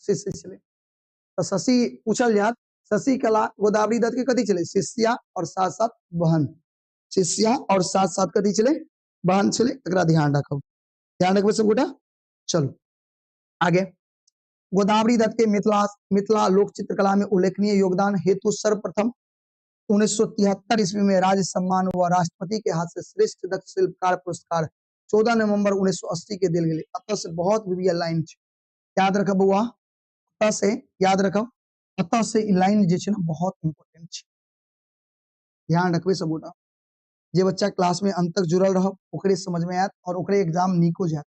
शिष्य छलै। तो शशि पूछल जात, शशिकला गोदावरी दत्त के कथी छलै? शिष्या और साथ साथ बहन, शिष्या और साथ साथ कथी छलै? बहन छलै। एकरा ध्यान रखब, ध्यान रखबै सब गोटा। चलो आगे, गोदावरी दत्त के मिथिला मिथिला लोक चित्रकला में उल्लेखनीय योगदान हेतु सर्वप्रथम 1973 ईस्वी में राज्य सम्मान व राष्ट्रपति के हाथ से श्रेष्ठ दक्ष शिल्पकार पुरस्कार 14 नवंबर 1980 के दिल गेलै। अतः से बहुत वीवीआई लाइन छै, याद रखब बौआ, अतः से याद रखब, अतः से ई लाइन जे छै ना बहुत इंपोर्टेंट छै, ध्यान रखबै सब गोटा। जे बच्चा क्लास में अंत तक जुड़ल रहब ओकरे समझ में आयत और ओकरे एग्जाम नीको जायत,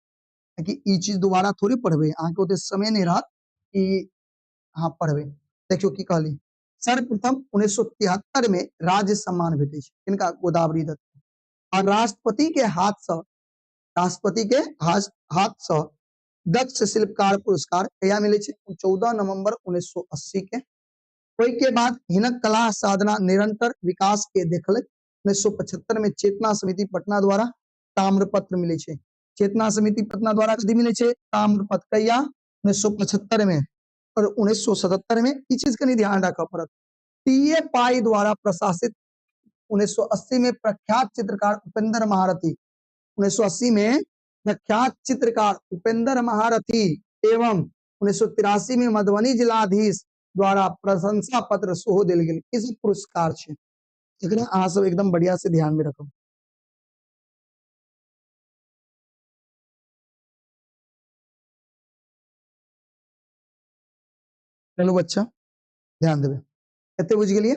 कि ई चीज दोबारा थोड़े पढ़बै, अहाँके ओते समय नहीं रहत कि अहाँ पढ़बै। देखियौ की कहली, सर्वप्रथम 1973 में राज्य सम्मान भेटै छै किनका? गोदावरी दत्त। और राष्ट्रपति के हाथ से, राष्ट्रपति के हाथ से दक्ष शिल्पकार पुरस्कार कहिया मिलै छै? 14 नवंबर 1980 के। ओहि के बाद हिनक कला साधना निरंतर विकास के देखलक। 1975 में चेतना समिति पटना द्वारा ताम्रपत्र मिलै छै। चेतना समिति पटना द्वारा कथी मिलै छै? ताम्रपत्र। कहिया? 1975 में। और 1977 में ई चीज कनि ध्यान राखऽ पड़त, टी ए पाई द्वारा प्रशासित 1980 में प्रख्यात चित्रकार उपेंद्र महारथी, 1980 में प्रख्यात चित्रकार उपेंद्र महारथी एवं 1983 में मधुबनी जिलाधीश द्वारा प्रशंसा पत्र सेहो देल गेल। ई सब पुरस्कार छै, एकरा अहाँ सब एकदम बढ़िया से ध्यान में रखब। चलू बच्चा ध्यान देबै, एते बुझि गेलियै।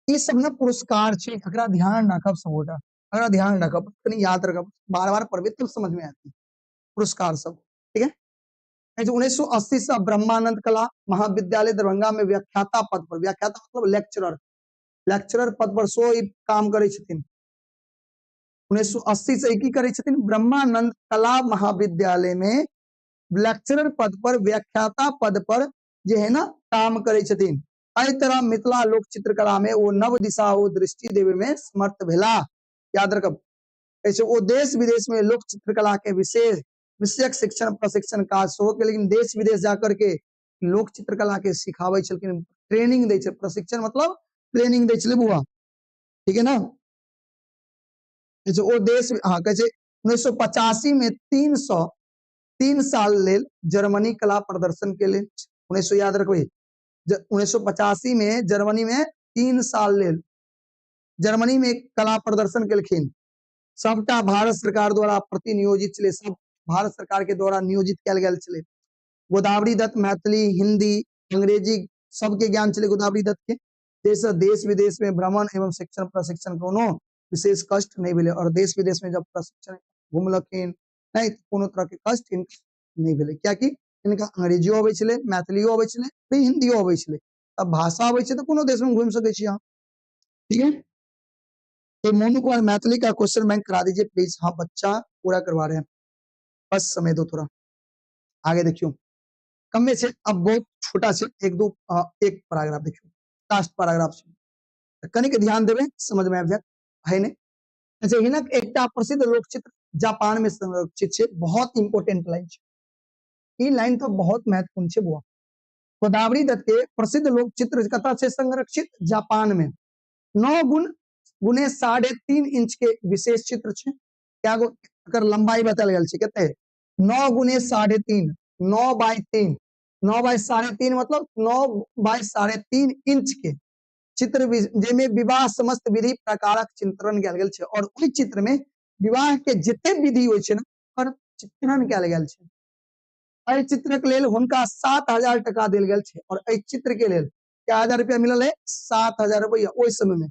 ई सब ने पुरस्कार छै, एकरा ध्यान राखब सबगोटा, एकरा ध्यान राखब, कनि याद रखब, बार बार पढ़बै तब समझ में आती पुरस्कार सब, ठीक है। 1980 से ब्रह्मानंद कला महाविद्यालय दरभंगा में व्याख्याता पद पर, व्याख्याता मतलब लेक्चरर, लेक्चरर पद पर सो ई काम करै छथिन। 1980 से की करै छथिन? ब्रह्मानंद कला महाविद्यालय में लेक्चरर पद पर, व्याख्याता पद पर जे है ना काम करै छथिन। एहि तरह मिथिला लोक चित्रकला में वो नव दिशा ओ दृष्टि देवे में समर्थ भेला, याद रखब। ऐसे वो देश विदेश में लोक चित्रकला के विशेष विषयक शिक्षण प्रशिक्षण काज सेहो के, लेकिन देश विदेश जाकर के लोक चित्रकला के सिखाबै छलखिन, ट्रेनिंग दै छल, प्रशिक्षण मतलब ट्रेनिंग दै छलै बुआ, ठीक है ना। ऐसे वो देश, हाँ, कहै छै 1985 में 303 साल लेल जर्मनी कला प्रदर्शन के लेल, 1900 याद रखबै, 1985 में जर्मनी में 3 साल लेल जर्मनी में कला प्रदर्शन केलखिन। सबटा भारत सरकार द्वारा प्रतिनियोजित छलै, सब भारत सरकार के द्वारा नियोजित कयल गेल छलै। गोदावरी दत्त मैथिली, हिंदी, अंग्रेजी सबके ज्ञान छलै गोदावरी दत्त के, जाहिसँ देश विदेश में भ्रमण एवं शिक्षण प्रशिक्षण कोनो विशेष कष्ट नहीं भेलै। और देश विदेश में जब प्रशिक्षण घुमलखिन नहीं, कोनो तरह के कष्ट हिनका नहीं भेलै, कियाकि हिनका अंग्रेजियो अबै छलै, मैथिलियो अबै छलै, हिंदियो अबै छलै। अब भाषा अबै छै तऽ कोनो देश में घुमि सकै छी अहाँ, ठीक है। तो मोनू कुमार मैथिली का क्वेश्चन बैंक करा दीजिए प्लीज। हाँ बच्चा पूरा करवा रहे हैं, बस समय दो थोड़ा। आगे देखियो, कमे छै, अब बहुत छोटा छै, एक दो एक पैराग्राफ देखियो, लास्ट पैराग्राफ छै, कनिक ध्यान देबै समझ में आबि जायत, है ने। अच्छा, हिनक एकटा प्रसिद्ध लोकचित्र जापान में संरक्षित छै, बहुत इंपोर्टेंट लाइन छै, ई लाइन तो बहुत महत्वपूर्ण छै बुआ। गोदावरी दत्त के प्रसिद्ध लोकचित्र कतऽ छै संरक्षित? जापान में। 9 गुने 3.5 इंच के विशेष चित्र छै, क्या गो एकर लंबाई बतायल गेल छै कते? 9 गुने 3.5, 9 बाई 3, 9 बाई 3.5 मतलब 9 बाई 3.5 इंच के चित्र जाहिमे विवाह समस्त विधि प्रकारक चित्रण कयल गेल छै। और ओहि चित्र में विवाह के जते विधि होइ छै ने ओकर चित्रण कयल गेल छै। एहि चित्रक लेल हुनका 7,000 टका देल गेल छै। और एहि चित्र के लेल क्या हजार रुपया मिलल है? 7,000 रुपया ओहि समय में।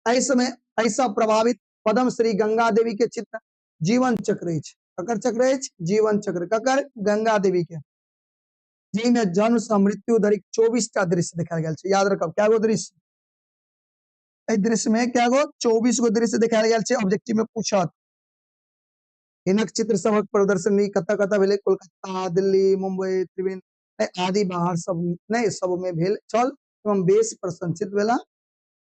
एहि समय ऐसा प्रभावित पद्मश्री गंगा देवी के चित्र जीवन चक्र अछि। ककर चक्र अछि? जीवन चक्र। ककर? गंगा देवी के, जाहिमे जन्म से मृत्यु धरि 24 टा दृश्य देखायल गेल छै। याद रखब, क्या गो दृश्य? एहि दृश्य में क्या गो 24 गो दृश्य देखायल गेल छै। ऑब्जेक्टिव में पूछत हिनक चित्र सबक प्रदर्शनी कतऽ कतऽ भेलै? कोलकाता, दिल्ली, मुंबई, त्रिवेणी आदि बाहर सब नहीं सब में भेल छल एवं बेस प्रशंसित भेला।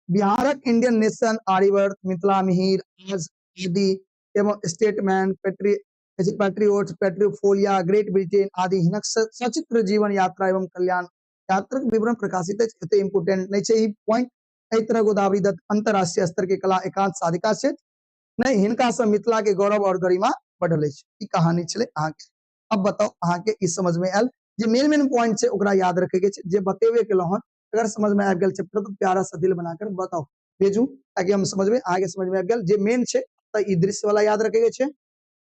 बिहारक इंडियन नेशन, आर्यवर्त, मिथिला मिहिर, आज आदि एवं स्टेटमैन, पैट्रियोट, पेट्रोफोलिया, ग्रेट ब्रिटेन आदि हिनक सचित्र जीवन यात्रा एवं कल्याण यात्राक विवरण प्रकाशित अछि। एते इम्पोर्टेंट नहीं छै ई पॉइंट। एहि तरह गोदावरी दत्त अंतरराष्ट्रीय स्तर के कला एकांत साधिका छथि। नहीं, हिनका से मिथिला के गौरव और गरिमा बढ़ल अछि। ई कहानी छलै अहाँके। अब बताउ अहाँके ई समझ में आयल? जे मेन मेन पॉइंट छै ओकरा याद रखे के छै, जे बतेबे केलहुँ हन। अगर समझ में आबि गेल चैप्टर तो प्यारा सा दिल बनाकर बताउ, भेजू ताकि हम समझबै अहाँके समझ में आबि गेल। जे मेन छै तऽ ई दृश्य वाला याद रखे के छै।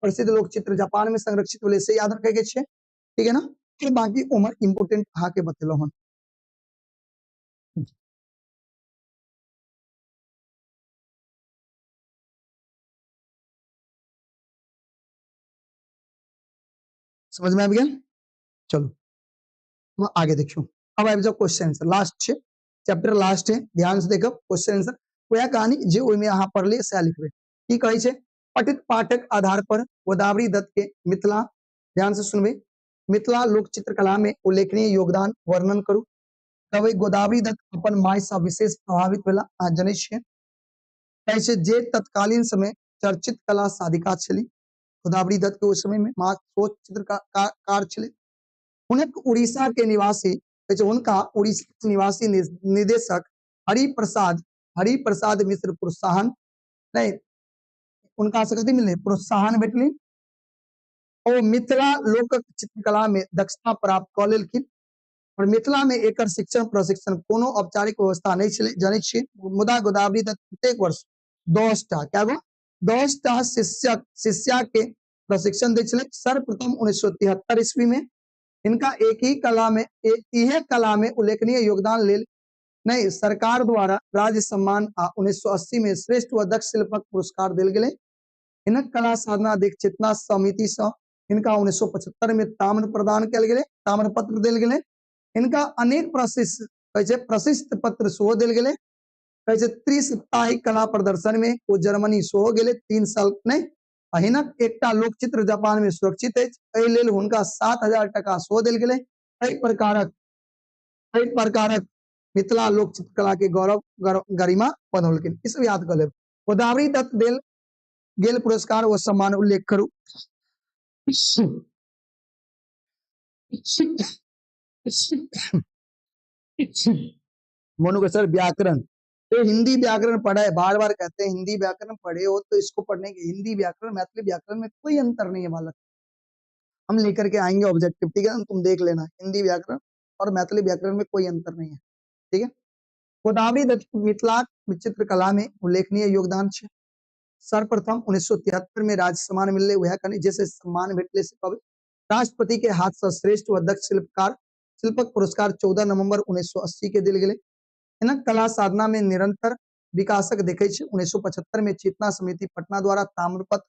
प्रसिद्ध लोक चित्र जापान में संरक्षित भेलै से याद रखे के छै, ठीक है ना। फिर बाकी उम्र इम्पोर्टेंट अहाँके बतेलहुँ हन। समझ में आबि गेल? चलू आगे देखियौ। अब आबि जाउ क्वेश्चन आंसर। लास्ट छै चैप्टर, लास्ट है, ध्यान से देखब क्वेश्चन आंसर। वएह कहानी जे ओहिमे अहाँ पढ़लियै सएह लिखबै। की कहै छै? पठित पाठक आधार पर गोदावरी दत्त के मिथिला, ध्यान से सुनबै, मिथिला लोक चित्रकला में उल्लेखनीय योगदान वर्णन करू। कहबै गोदावरी दत्त अपन माय सँ विशेष प्रभावित भेला, अहाँ जनै छियै। कहै छै जे तत्कालीन समय चर्चित कला साधिका छली गोदावरी दत्त के, ओहि समय में माँ सोच चित्रकार छलै। हुनक उड़ीसा के निवासी, कहै छै हुनका उड़ीसा के निवासी निदेशक हरिप्रसाद मिश्र प्रोत्साहन नहीं, उनका से कथी मिललै? प्रोत्साहन भेटलै। ओ मिथिला लोक चित्रकला में दक्षता प्राप्त कऽ लेलखिन। और मिथिला में एकर शिक्षण प्रशिक्षण कोनो औपचारिक व्यवस्था नहीं छलै, जनै छियै। मुदा गोदावरी दत्त प्रत्येक वर्ष 10 टा, क्या गो 10 टा शिष्या के प्रशिक्षण दै छलै। सर्वप्रथम 1973 ईस्वी में इनका एक ही कला में, इहे कला में उल्लेखनीय योगदान लेल नहीं सरकार द्वारा राज्य सम्मान आ 1980 में श्रेष्ठ व दक्ष शिल्पक पुरस्कार देल गेलै। हिनक कला साधना देख चेतना समिति सँ हिनका 1975 में ताम्र प्रदान कयल गेलै, ताम्रपत्र देल गेलै। हिनका अनेक प्रशिष्ट कहै छै प्रशिष्ट पत्र सेहो देल गेलै। कहै छै त्रिसप्ताहिक कला प्रदर्शन में ओ जर्मनी सेहो गेलै 3 साल नहीं। आ हिनक एकटा लोकचित्र जापान में सुरक्षित अछि, एहि लेल हुनका 7,000 टका सेहो देल गेलै। एहि प्रकारक मिथिला लोक चित्रकला के गौरव गरिमा बनौलखिन। ई सब याद कऽ लेब। गोदावरी दत्त देल गेल पुरस्कार ओ सम्मान उल्लेख करू। मोनू के सर व्याकरण, तो हिंदी व्याकरण पढ़ा है, बार बार कहते हैं हिंदी व्याकरण पढ़े हो तो इसको पढ़ने के, हिंदी व्याकरण मैथिली व्याकरण में कोई अंतर नहीं है बालक। हम लेकर के आएंगे ऑब्जेक्टिव, ठीक है, तुम देख लेना। हिंदी व्याकरण और मैथिली व्याकरण में कोई अंतर नहीं है, ठीक है। गोदावरी दत्त मिथिला चित्रकला में उल्लेखनीय योगदान छै। सर्वप्रथम 1973 में राज्य सम्मान मिलले, वह कनी जैसे सम्मान भेटले से कभी राष्ट्रपति के हाथ से श्रेष्ठ व दक्ष शिल्पकार शिल्पक पुरस्कार 14 नवंबर 1980 के दिल गेलै। हिनक कला साधना में निरंतर विकासक देखै छै। 1975 में चेतना समिति पटना द्वारा ताम्रपत्र,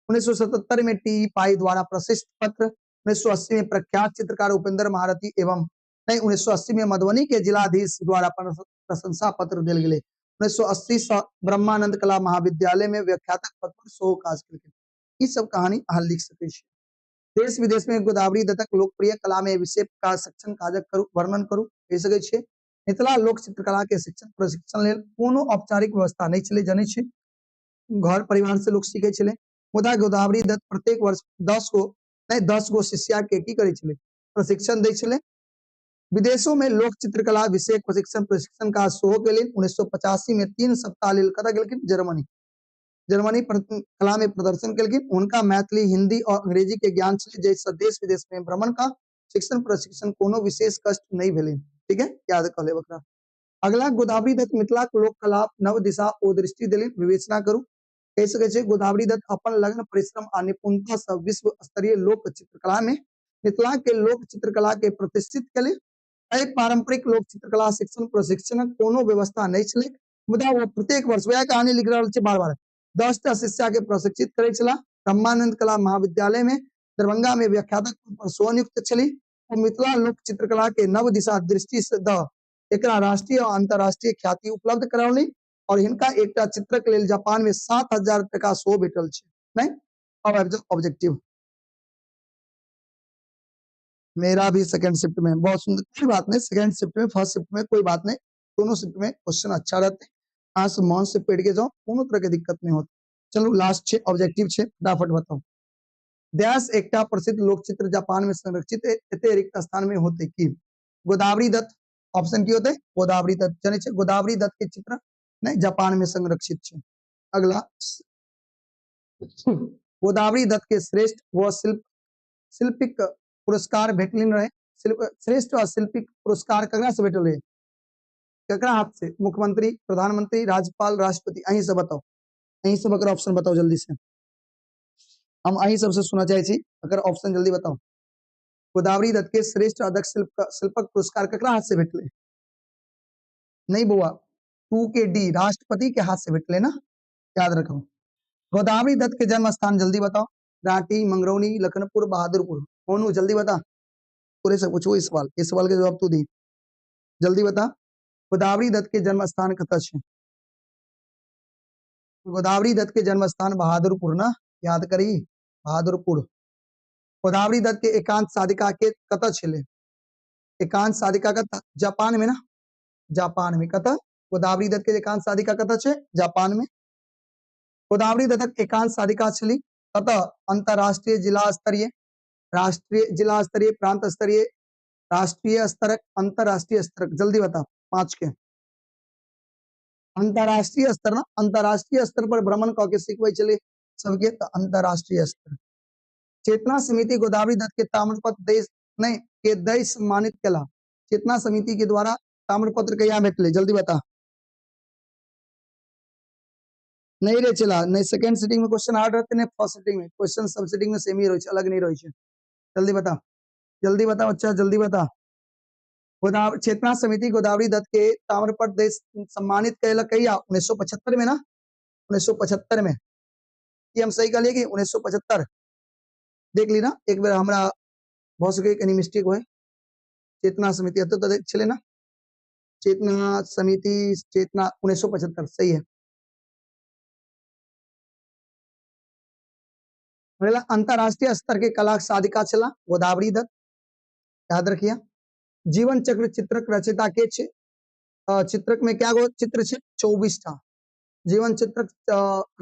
1977 में टी ई पाई द्वारा प्रशिष्ट पत्र, 1980 में प्रख्यात चित्रकार उपेंद्र महारथी एवं नहीं 1980 में मधुबनी के जिलाधीश द्वारा प्रशंसा पत्र देल गेलै। 1980 से ब्रह्मानंद कला महाविद्यालय में व्याख्यातक पद पर सेहो काज केलखिन। ई सब कहानी अहाँ लिख सकै छी। देश विदेश में गोदावरी दत्तक लोकप्रिय कला में विशेष का शिक्षण काजक करू, वर्णन करू, कहि सकै छियै। मिथिला लोक चित्रकला के शिक्षण प्रशिक्षण लेल कोनो औपचारिक व्यवस्था नहीं छलै, जनै छी, घर परिवार से लोग सीखे छलै। मुदा गोदावरी दत्त प्रत्येक वर्ष 10 गो शिष्या के की करै छलै? प्रशिक्षण दै छलै। विदेशों में लोक चित्रकला विषयक प्रशिक्षण प्रशिक्षण काज सेहो केलनि। 1985 में 3 सप्ताह लेल कतऽ गेलखिन? जर्मनी। जर्मनी कला में प्रदर्शन केलखिन। हुनका मैथिली, हिंदी और अंग्रेजी के ज्ञान छलै, जाहिसँ देश विदेश में भ्रमण का शिक्षण प्रशिक्षण कोनो विशेष कष्ट नहीं भेलनि। ठीक है, याद कर लेब एकरा। अगला, गोदावरी दत्त मिथिला के लोक कला नव दिशा ओ दृष्टि देलनि, विवेचना करू। कहि सकै छै गोदावरी दत्त अपन लगन, परिश्रम आ निपुणता सँ विश्व स्तरीय लोक चित्रकला में मिथिला के लोक चित्रकला के प्रतिष्ठित केलनि। एहि पारंपरिक लोक चित्रकला शिक्षण प्रशिक्षणक कोनो व्यवस्था नहि छलै, मुदा ओ प्रत्येक वर्ष वएह कहानी लिख रहल छै बार बार 10टा शिष्या के प्रशिक्षित करै छलाह। ब्रह्मानंद कला महाविद्यालय में दरभंगा में व्याख्यातक पर स्वनियुक्त छली। ओ मिथिला लोक चित्रकला के नव दिशा दृष्टि से the एकरा राष्ट्रीय और अंतरराष्ट्रीय ख्याति उपलब्ध करौलनि और हिनका एकटा चित्रक लेल जापान में 7,000 टका सेहो भेटल छै। नहीं, अब आबि जाउ ऑब्जेक्टिव। मेरा भी सेकंड शिफ्ट में बहुत सुंदर, कोई बात नहीं, सेकंड शिफ्ट में फर्स्ट शिफ्ट में कोई बात नहीं, दोनों शिफ्ट में क्वेश्चन अच्छा रहते हैं। अहाँ सब मन से पढ़ के जाओ, कोनो तरह के दिक्कत नहीं होती। चलो लास्ट छे ऑब्जेक्टिव छे, फटाफट बताओ। डैश एकटा प्रसिद्ध लोकचित्र जापान में संरक्षित एते रिक्त स्थान में होते की? गोदावरी दत्त। ऑप्शन की होते? गोदावरी दत्त। जानै छियै गोदावरी दत्त के चित्र नहीं जापान में संरक्षित छे। अगला, गोदावरी दत्त के श्रेष्ठ व शिल्पिक पुरस्कार भेटलिन रहे। श्रेष्ठ व शिल्पिक पुरस्कार ककरा से भेटल रहे? ककरा हाथ से? मुख्यमंत्री, प्रधानमंत्री, राज्यपाल, राष्ट्रपति? अहीं से बताओ, अहीं सब अगर ऑप्शन बताओ जल्दी से। हम अहीं सबसे सुनना चाहे छी, अगर ऑप्शन जल्दी बताओ। गोदावरी दत्त के श्रेष्ठ अदक्ष शिल्पक पुरस्कार ककरा हाथ से भेटले? नहीं बउआ, 2 के डी, राष्ट्रपति के हाथ से भेटले ना, याद रखो। गोदावरी दत्त के जन्म स्थान जल्दी बताओ। रांटी, मंगरौनी, लखनपुर, बहादुरपुर। कौन? जल्दी बता, पूरे से पूछो इस सवाल, इस सवाल के जवाब तू दी, जल्दी बता। गोदावरी दत्त के जन्म स्थान कतऽ छै? गोदावरी दत्त के जन्म स्थान बहादुरपुर ना, याद करी, बहादुरपुर। गोदावरी दत्त के एकांत साधिका के कतऽ छलै? एकांत साधिका कतऽ? जापान में ना, जापान में। कतऽ? गोदावरी दत्त के एकांत साधिका कतऽ छै? जापान में। गोदावरी दत्तक एकांत साधिका छली कतऽ? अंतरराष्ट्रीय, जिला स्तरीय, राष्ट्रीय, जिला स्तरीय, प्रांत स्तरीय, राष्ट्रीय स्तरक, अंतरराष्ट्रीय स्तरक। जल्दी बता 5 के। अंतरराष्ट्रीय स्तर ना, अंतरराष्ट्रीय स्तर पर भ्रमण कऽ के सिखबै छलै सबके, तऽ अंतरराष्ट्रीय स्तर। चेतना समिति गोदावरी दत्त के ताम्रपत्र देश नहीं के दय सम्मानित केला। चेतना समिति के द्वारा ताम्रपत्र कहिया भेटलै? जल्दी बता। नहीं रे चला, नहीं सेकंड सिटिंग में क्वेश्चन हार्ड रहते, नहीं फर्स्ट सिटिंग में क्वेश्चन सब सिटिंग में सेम ही रहे छै, अलग नहीं रहे छै। जल्दी बता, जल्दी बता बच्चा, जल्दी बता। चेतना समिति गोदावरी दत्त के ताम्रपत्र देश सम्मानित कैलक कहिया? 1975 में ना, 1975 में। ये हम सही कहलिए कि 1975? देख ली ना एक बार, हमरा भऽ सकै कनी मिस्टेक होय। चेतना समिति एतऽ तऽ छलै ना, चेतना समिति, चेतना 1975 सही है। अगला, अंतरराष्ट्रीय स्तर के कला साधिका छला गोदावरी दत्त, याद रखिए। जीवन चक्र चित्रक रचयिता के छे? चित्रक में क्या गो चित्र छे? 24 टा। जीवन चित्रक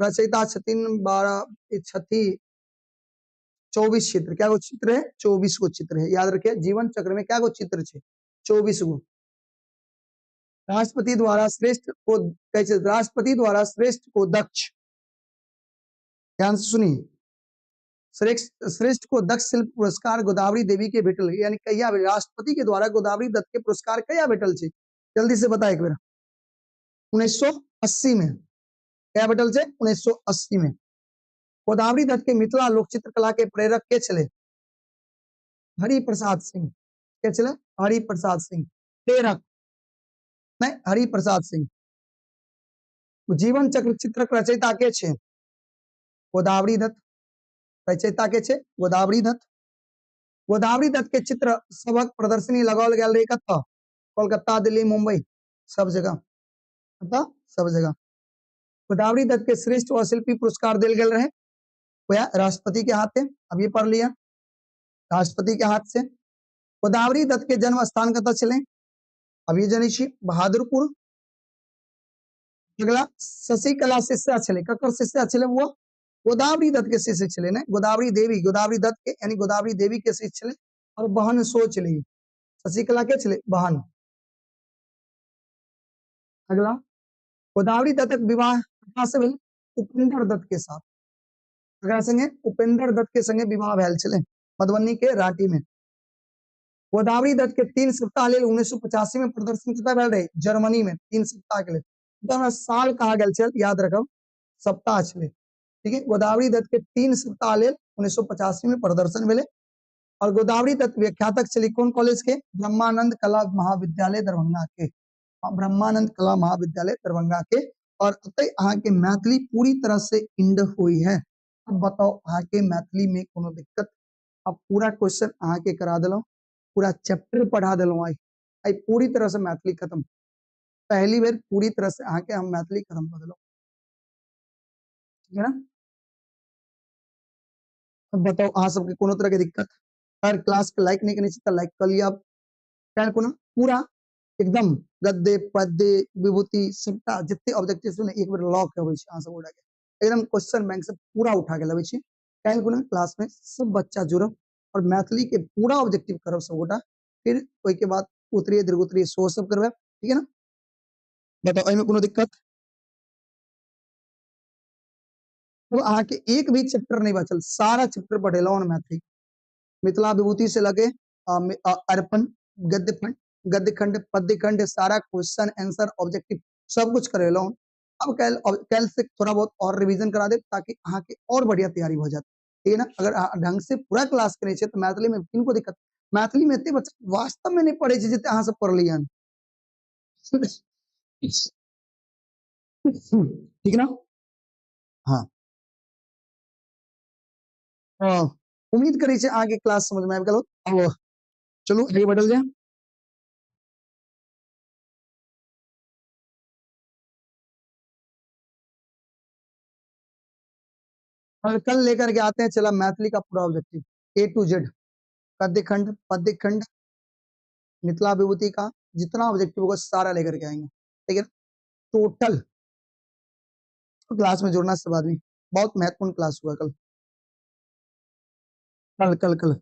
रचयिता छथिन 12 छथि, 24 चित्र। क्या गो चित्र है? 24 गो चित्र है, याद रखिए। जीवन चक्र में क्या गो चित्र छे? 24 गो। राष्ट्रपति द्वारा श्रेष्ठ को कहै छै, राष्ट्रपति द्वारा श्रेष्ठ को दक्ष, ध्यान से सुनिए, श्रेष्ठ को दक्ष शिल्प पुरस्कार गोदावरी देवी के भेटल, यानी कहिया राष्ट्रपति के द्वारा गोदावरी दत्त के पुरस्कार कहिया भेटल छै? जल्दी से बता एक बेर। 1980 में। कहिया भेटल छै? 1980 में। गोदावरी दत्त के मिथिला लोक चित्रकला के प्रेरक के छलै? हरिप्रसाद सिंह। के छलै? हरिप्रसाद सिंह। प्रेरक नहीं, हरिप्रसाद सिंह। जीवन चक्र चित्रक रचयिता के छै? गोदावरी दत्त। रचयिता के छै? गोदावरी दत्त। गोदावरी दत्त के चित्र सबक प्रदर्शनी लगाओल गेल रहे कतऽ? कोलकाता, दिल्ली, मुंबई, सब जगह। कतऽ? सब जगह। गोदावरी दत्त के श्रेष्ठ व शिल्पी पुरस्कार देल गेल रहे वह राष्ट्रपति के हाथे, अभी पढ़ लिया, राष्ट्रपति के हाथ से। गोदावरी दत्त के जन्म स्थान कतऽ छलै? अभी जनै छी, बहादुरपुर। अगला, शशिकला शिष्या छलै, ककर शिष्या छलै वो? गोदावरी दत्त के शिष्य छलै ने, गोदावरी देवी, गोदावरी दत्त के यानी गोदावरी देवी के शिष्य छलै और बहन सो छलै। शशिकला के छलै? बहन। अगला, गोदावरी दत्तक विवाह ककरा से भेल? उपेंद्र दत्त के साथ। ककरा संगे? उपेंद्र दत्त के संगे विवाह भेल छलै मधुबनी के रांटी में। गोदावरी दत्त के 3 सप्ताह लेल 1985 में प्रदर्शन कतऽ भेल रहे? जर्मनी में 3 सप्ताह के लेल। तऽ हमरा साल कहा गेल छल, याद रखब सप्ताह छलै। ठीक है, गोदावरी दत्त के 3 सप्ताह लेल 1985 में प्रदर्शन भेलै। और गोदावरी दत्त व्याख्यातक छलै कोन कॉलेज के? ब्रह्मानंद कला महाविद्यालय दरभंगा के। ब्रह्मानंद कला महाविद्यालय दरभंगा के। और अतः अहाँ के मैथिली पूरी तरह से इंड हुई है। अब बताओ अहाँ के मैथिली में कोनो दिक्कत? अब पूरा क्वेश्चन अहाँ के करा देलहुँ, पूरा चैप्टर पढ़ा देलहुँ। आई आई पूरी तरह से मैथिली खत्म। पहली बेर पूरी तरह से अहाँ के हम मैथिली खत्म कर देलहुँ, ठीक है ना? अब बताओ अहाँ सबके कोनो तरह के दिक्कत? हर क्लास के लाइक नहीं करने तो लाइक कर लिया। काल्हि कोनो पूरा एकदम गद्य पद्य विभूति सबटा जते ऑब्जेक्टिव छै ने एक बेर लॉक अबै छै अहाँ सब गोटा के, एकदम क्वेश्चन बैंक से पूरा उठा के लबै छी। काल्हि कोनो क्लास में सब बच्चा जुड़ब और मैथिली के पूरा ऑब्जेक्टिव करब सब गोटा। फिर ओहि के बाद उत्तरीय दीर्घोत्तरीय सेहो सब करबै, ठीक है ना? बताओ एहिमे कोनो दिक्कत? तो अहाँ के एक भी चैप्टर नहीं बचल, सारा चैप्टर पढ़ेलहुँ मैथिली। मिथिला विभूति से लगे अर्पण गद्य खंड, गद्य खंड पद्य खंड, सारा क्वेश्चन आंसर ऑब्जेक्टिव सब कुछ करेलहुँ। अब कल कल से थोड़ा बहुत और रिवीजन करा दे ताकि अहाँ के और बढ़िया तैयारी हो जाए, ठीक है ना? अगर अहाँ ढंग से पूरा क्लास करे छियै तो मैथिली में किनको दिक्कत? मैथिली में एते बच्चा वास्तव में नहीं पढ़े छै जते अहाँ सब पढ़लियै हन, ठीक ना? हाँ, उम्मीद करै छी अहाँके क्लास समझ में आबि गेल होत। अब चलू आगे बढ़ल जाए। और कल लेकर के आते हैं चला मैथिली का पूरा ऑब्जेक्टिव ए टू जेड, गद्य खंड पद्य खंड मिथिला विभूति का जितना ऑब्जेक्टिव होगा सारा लेकर के आएंगे, ठीक है? टोटल क्लास में जुड़ना सब आदमी, बहुत महत्वपूर्ण क्लास हुआ कल। कल कल कल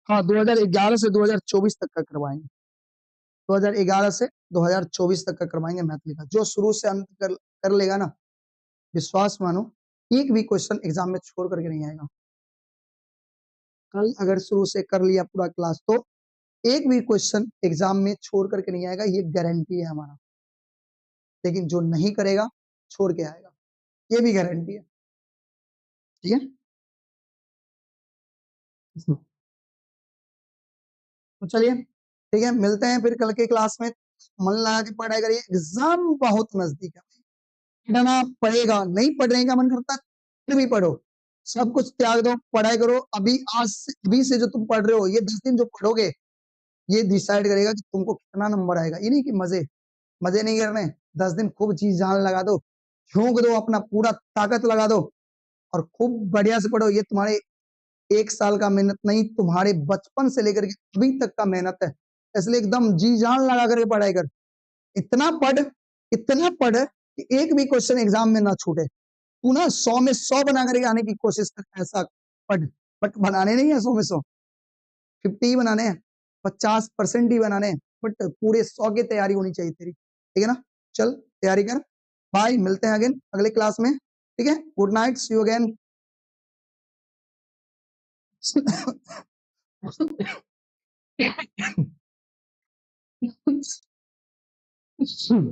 हाँ, 2011 से 2024 तक का करवाएंगे। 2011 से 2024 तक का करवाएंगे मैथिली का। जो शुरू से अंत कर लेगा ना, विश्वास मानो एक भी क्वेश्चन एग्जाम में छोड़ करके नहीं आएगा। कल अगर शुरू से कर लिया पूरा क्लास तो एक भी क्वेश्चन एग्जाम में छोड़ करके नहीं आएगा, ये गारंटी है हमारा। लेकिन जो नहीं करेगा छोड़ के आएगा, ये भी गारंटी है, ठीक है? तो चलिए ठीक है, मिलते हैं फिर कल के क्लास में। मन लगा के पढ़ाई करिए, एग्जाम बहुत नजदीक है, पढ़ना पड़ेगा। नहीं पढ़ने का मन करता फिर भी पढ़ो, सब कुछ त्याग दो, पढ़ाई करो। अभी आज से, अभी से जो तुम पढ़ रहे हो, ये 10 दिन जो पढ़ोगे ये डिसाइड करेगा कि तुमको कितना नंबर आएगा। ये नहीं कि मजे मजे नहीं करने, 10 दिन खूब चीज जान लगा दो, झोंक दो, अपना पूरा ताकत लगा दो और खूब बढ़िया से पढ़ो। ये तुम्हारे 1 साल का मेहनत नहीं, तुम्हारे बचपन से लेकर के अभी तक का मेहनत है। इसलिए एकदम जी जान लगा करके पढ़ाई कर, इतना पढ़ कि एक भी क्वेश्चन एग्जाम में ना छूटे। तू ना 100 में 100 बना करके आने की कोशिश कर, ऐसा पढ़। बट बनाने नहीं है 100 में 100, 50 ही बनाने हैं, 50% ही बनाने हैं, बट पूरे 100 की तैयारी होनी चाहिए तेरी, ठीक है ना? चल तैयारी कर, बाय, मिलते हैं अगेन अगले क्लास में, ठीक है? Good night, see you again.